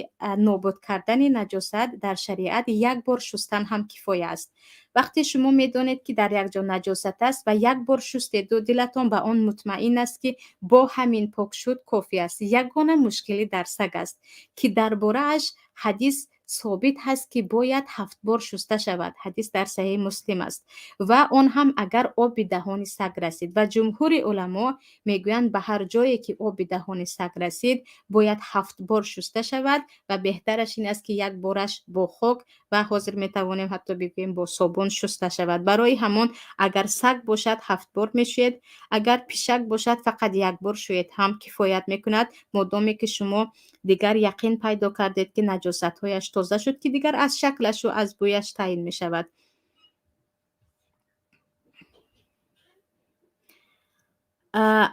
Speaker 2: нобуд кардани наҷосат дар шариат як бор шустан ҳам кифоя аст. Вақте шумо медонед, ки дар як ҷо наҷосат аст ва як бор шустеду дилатон ба он мутмаин аст, ки бо ҳамин пок шуд, кофӣ аст. Ягона мушкилӣ дар саг аст, ки дар борааш ҳадис собит ҳаст, ки бояд ҳафт бор шуста шавад. Ҳадис дар Саҳеҳи Муслим аст. Ва он ҳам агар оби даҳони саг расид. Ва ҷумҳури уламо мегӯянд, ба ҳар ҷое ки оби даҳони саг расид, бояд ҳафт бор шуста шавад. Ва беҳтараш ин аст, ки як бораш бо хок ва ҳозир метавонем ҳатто бигӯем, бо собун шуста шавад. Барои ҳамон, агар саг бошад, ҳафт бор мешӯед, агар пишак бошад, фақат як бор шӯед ҳам кифоят мекунад, модоме ки шумо дигар яқин пайдо кардед, ки наҷосатҳояш тоза шуд, ки дигар аз шаклашу аз бӯяш таъин мешавад.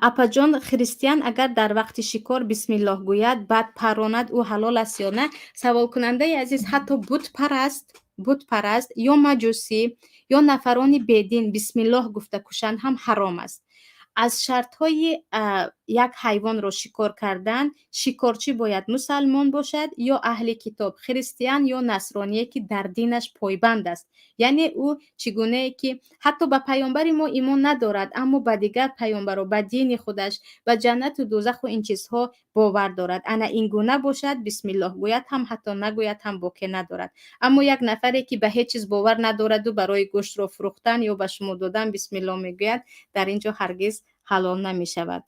Speaker 2: Апаҷон, христиан агар дар вақти шикор бисмиллоҳ гӯяд, баъд паронад, ӯ ҳалол аст ё на? Саволкунандаи азиз, ҳатто бутпараст ё маҷусӣ ё нафарони бедин бисмиллоҳ гуфта кушанд ҳам ҳаром аст. Аз шартҳои як ҳайвонро шикор кардан, шикорчӣ бояд мусалмон бошад ё аҳли китоб, христиан ё насроние, ки дар динаш пойбанд аст. Яъне ӯ чӣ гунае ки ҳатто ба паёмбари мо имон надорад, аммо ба дигар паёмбаро, ба дини худаш, ба ҷаннату дӯзаху ин чизҳо бовар дорад, ана ин гуна бошад, бисмиллоҳ гӯяд ҳам, ҳатто нагӯяд ҳам боке надорад. Аммо як нафаре, ки ба ҳеҷ чиз бовар надораду барои гӯштро фурӯхтан ё ба шумо додан бисмиллоҳ мегӯяд, дар ин ҷо ҳаргиз ҳалол намешавад.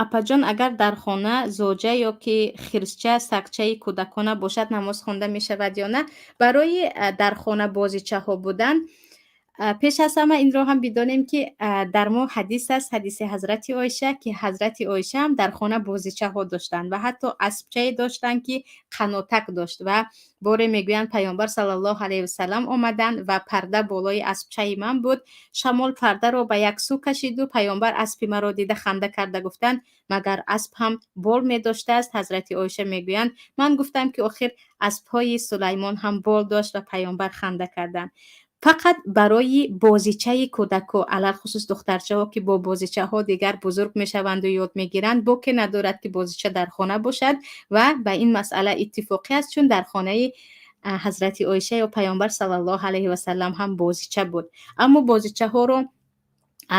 Speaker 2: Апаҷон, агар дар хона зоҷа ё ки хирсча, сагчаи кӯдакона бошад, намоз хонда мешавад ё на? Барои дар хона бозичаҳо будан Пеш аз ҳама инро ҳам бидонем, ки дар мо ҳадис аст, ҳадиси ҳазрати Оиша, ки ҳазрати Оиша ҳам дар хона бозичаҳо доштанд ва ҳатто аспчае доштанд, ки қанотак дошт. Ва боре, мегӯянд, Паёмбар саллаллоҳу алайҳи васаллам омаданд ва парда болои аспчаи ман буд. Шамол пардаро ба як сӯ кашиду Паёмбар аспи маро дида, ханда карда гуфтанд: «Магар асп ҳам бол медоштааст?» Ҳазрати Оиша мегӯянд: «Ман гуфтам, ки охир аспҳои Сулаймон ҳам бол дошт». Ва Паёмбар ханда карданд. Фақат барои бозичаи кӯдакҳо, алалхусус духтарчаҳо, ки бо бозичаҳо дигар бузург мешаванду ёд мегиранд, боке надорад, ки бозича дар хона бошад. Ва ба ин масъала иттифоқӣ аст, чун дар хонаи ҳазрати Оиша ё Паёмбар саллаллоҳу алайҳи васаллам ҳам бозича буд. Аммо бозичаҳоро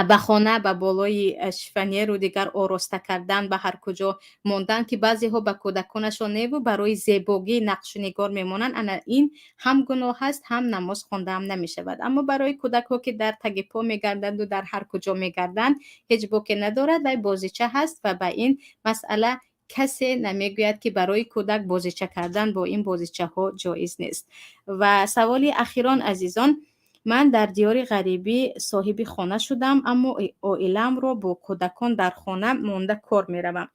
Speaker 2: ба хона, ба болои шифоньеру дигар ороста кардан, ба ҳар куҷо мондан, ки баъзеҳо ба кӯдаконашон неву барои зебогӣ нақшу нигор мемонанд, ана ин ҳам гуноҳ аст, ҳам намоз хондаам намешавад. Аммо барои кӯдакҳо, ки дар таги по мегарданду дар ҳар куҷо мегарданд, ҳеҷ боке надорад. Вай бозича ҳаст ва ба ин масъала касе намегӯяд, ки барои кӯдак бозича кардан бо ин бозичаҳо ҷоиз нест. Ва саволи ахирон, азизон: «Ман дар диёри ғарибӣ соҳиби хона шудам, аммо оиламро бо кӯдакон дар хона монда кор меравам.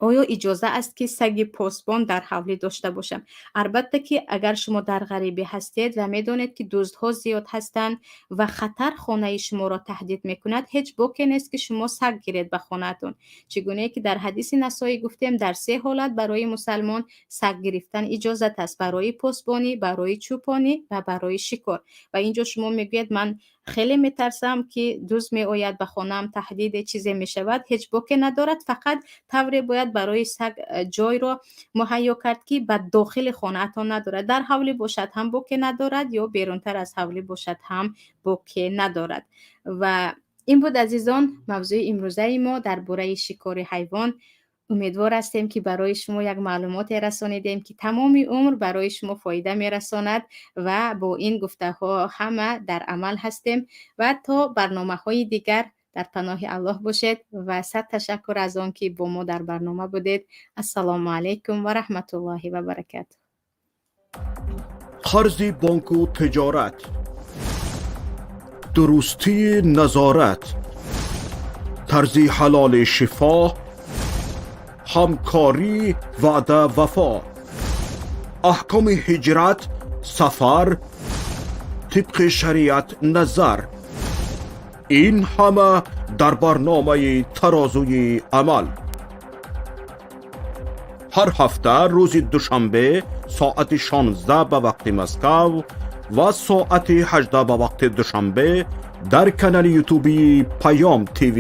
Speaker 2: Оё иҷоза аст, ки саги посбон дар ҳавлӣ дошта бошам?» Албатта, ки агар шумо дар ғарибӣ ҳастед ва медонед, ки дуздҳо зиёд ҳастанд ва хатар хонаи шуморо таҳдид мекунад, ҳеҷ боке нест, ки шумо саг гиред ба хонаатон. Чӣ гунае ки дар ҳадиси Насоӣ гуфтем, дар се ҳолат барои мусалмон саг гирифтан иҷозат аст: барои посбонӣ, барои чӯпонӣ ва барои шикор. Ва инҷо шумо мегӯед: «Ман хеле метарсам, ки дузд меояд ба хонаам, таҳдиде, чизе мешавад». Ҳеҷ боке надорад, фақат тавре бояд барои саг ҷойро муҳайё кард, ки ба дохили хонаатон надорад. Дар ҳавлӣ бошад ҳам боке надорад ё берунтар аз ҳавлӣ бошад ҳам боке надорад. Ва ин буд, азизон, мавзӯи имрӯзаи мо дар бораи шикори ҳайвон. Умедвор ҳастем, ки барои шумо як маълумоте расонидем, ки тамоми умр барои шумо фоида мерасонад. Ва бо ин гуфтаҳо ҳама дар амал ҳастем. Ва то барномаҳои дигар дар паноҳи Аллоҳ бошед. Ва сад ташаккур аз он, ки бо мо дар барнома будед. Ассалому алайкум ва раҳматуллоҳи ва баракатуҳ.
Speaker 1: Қарзи бонку тиҷорат, дурустии назорат, тарзи ҳалоли шифо, ҳамкорӣ, ваъда, вафо, аҳкоми ҳиҷрат, сафар, тибқи шариат назар, ин ҳама дар барномаи «Тарозуи амал» ҳар ҳафта рӯзи душанбе соати 16 ба вақти Москав ва соати 18 ба вақти Душанбе дар канали ютубии «Паём ТВ».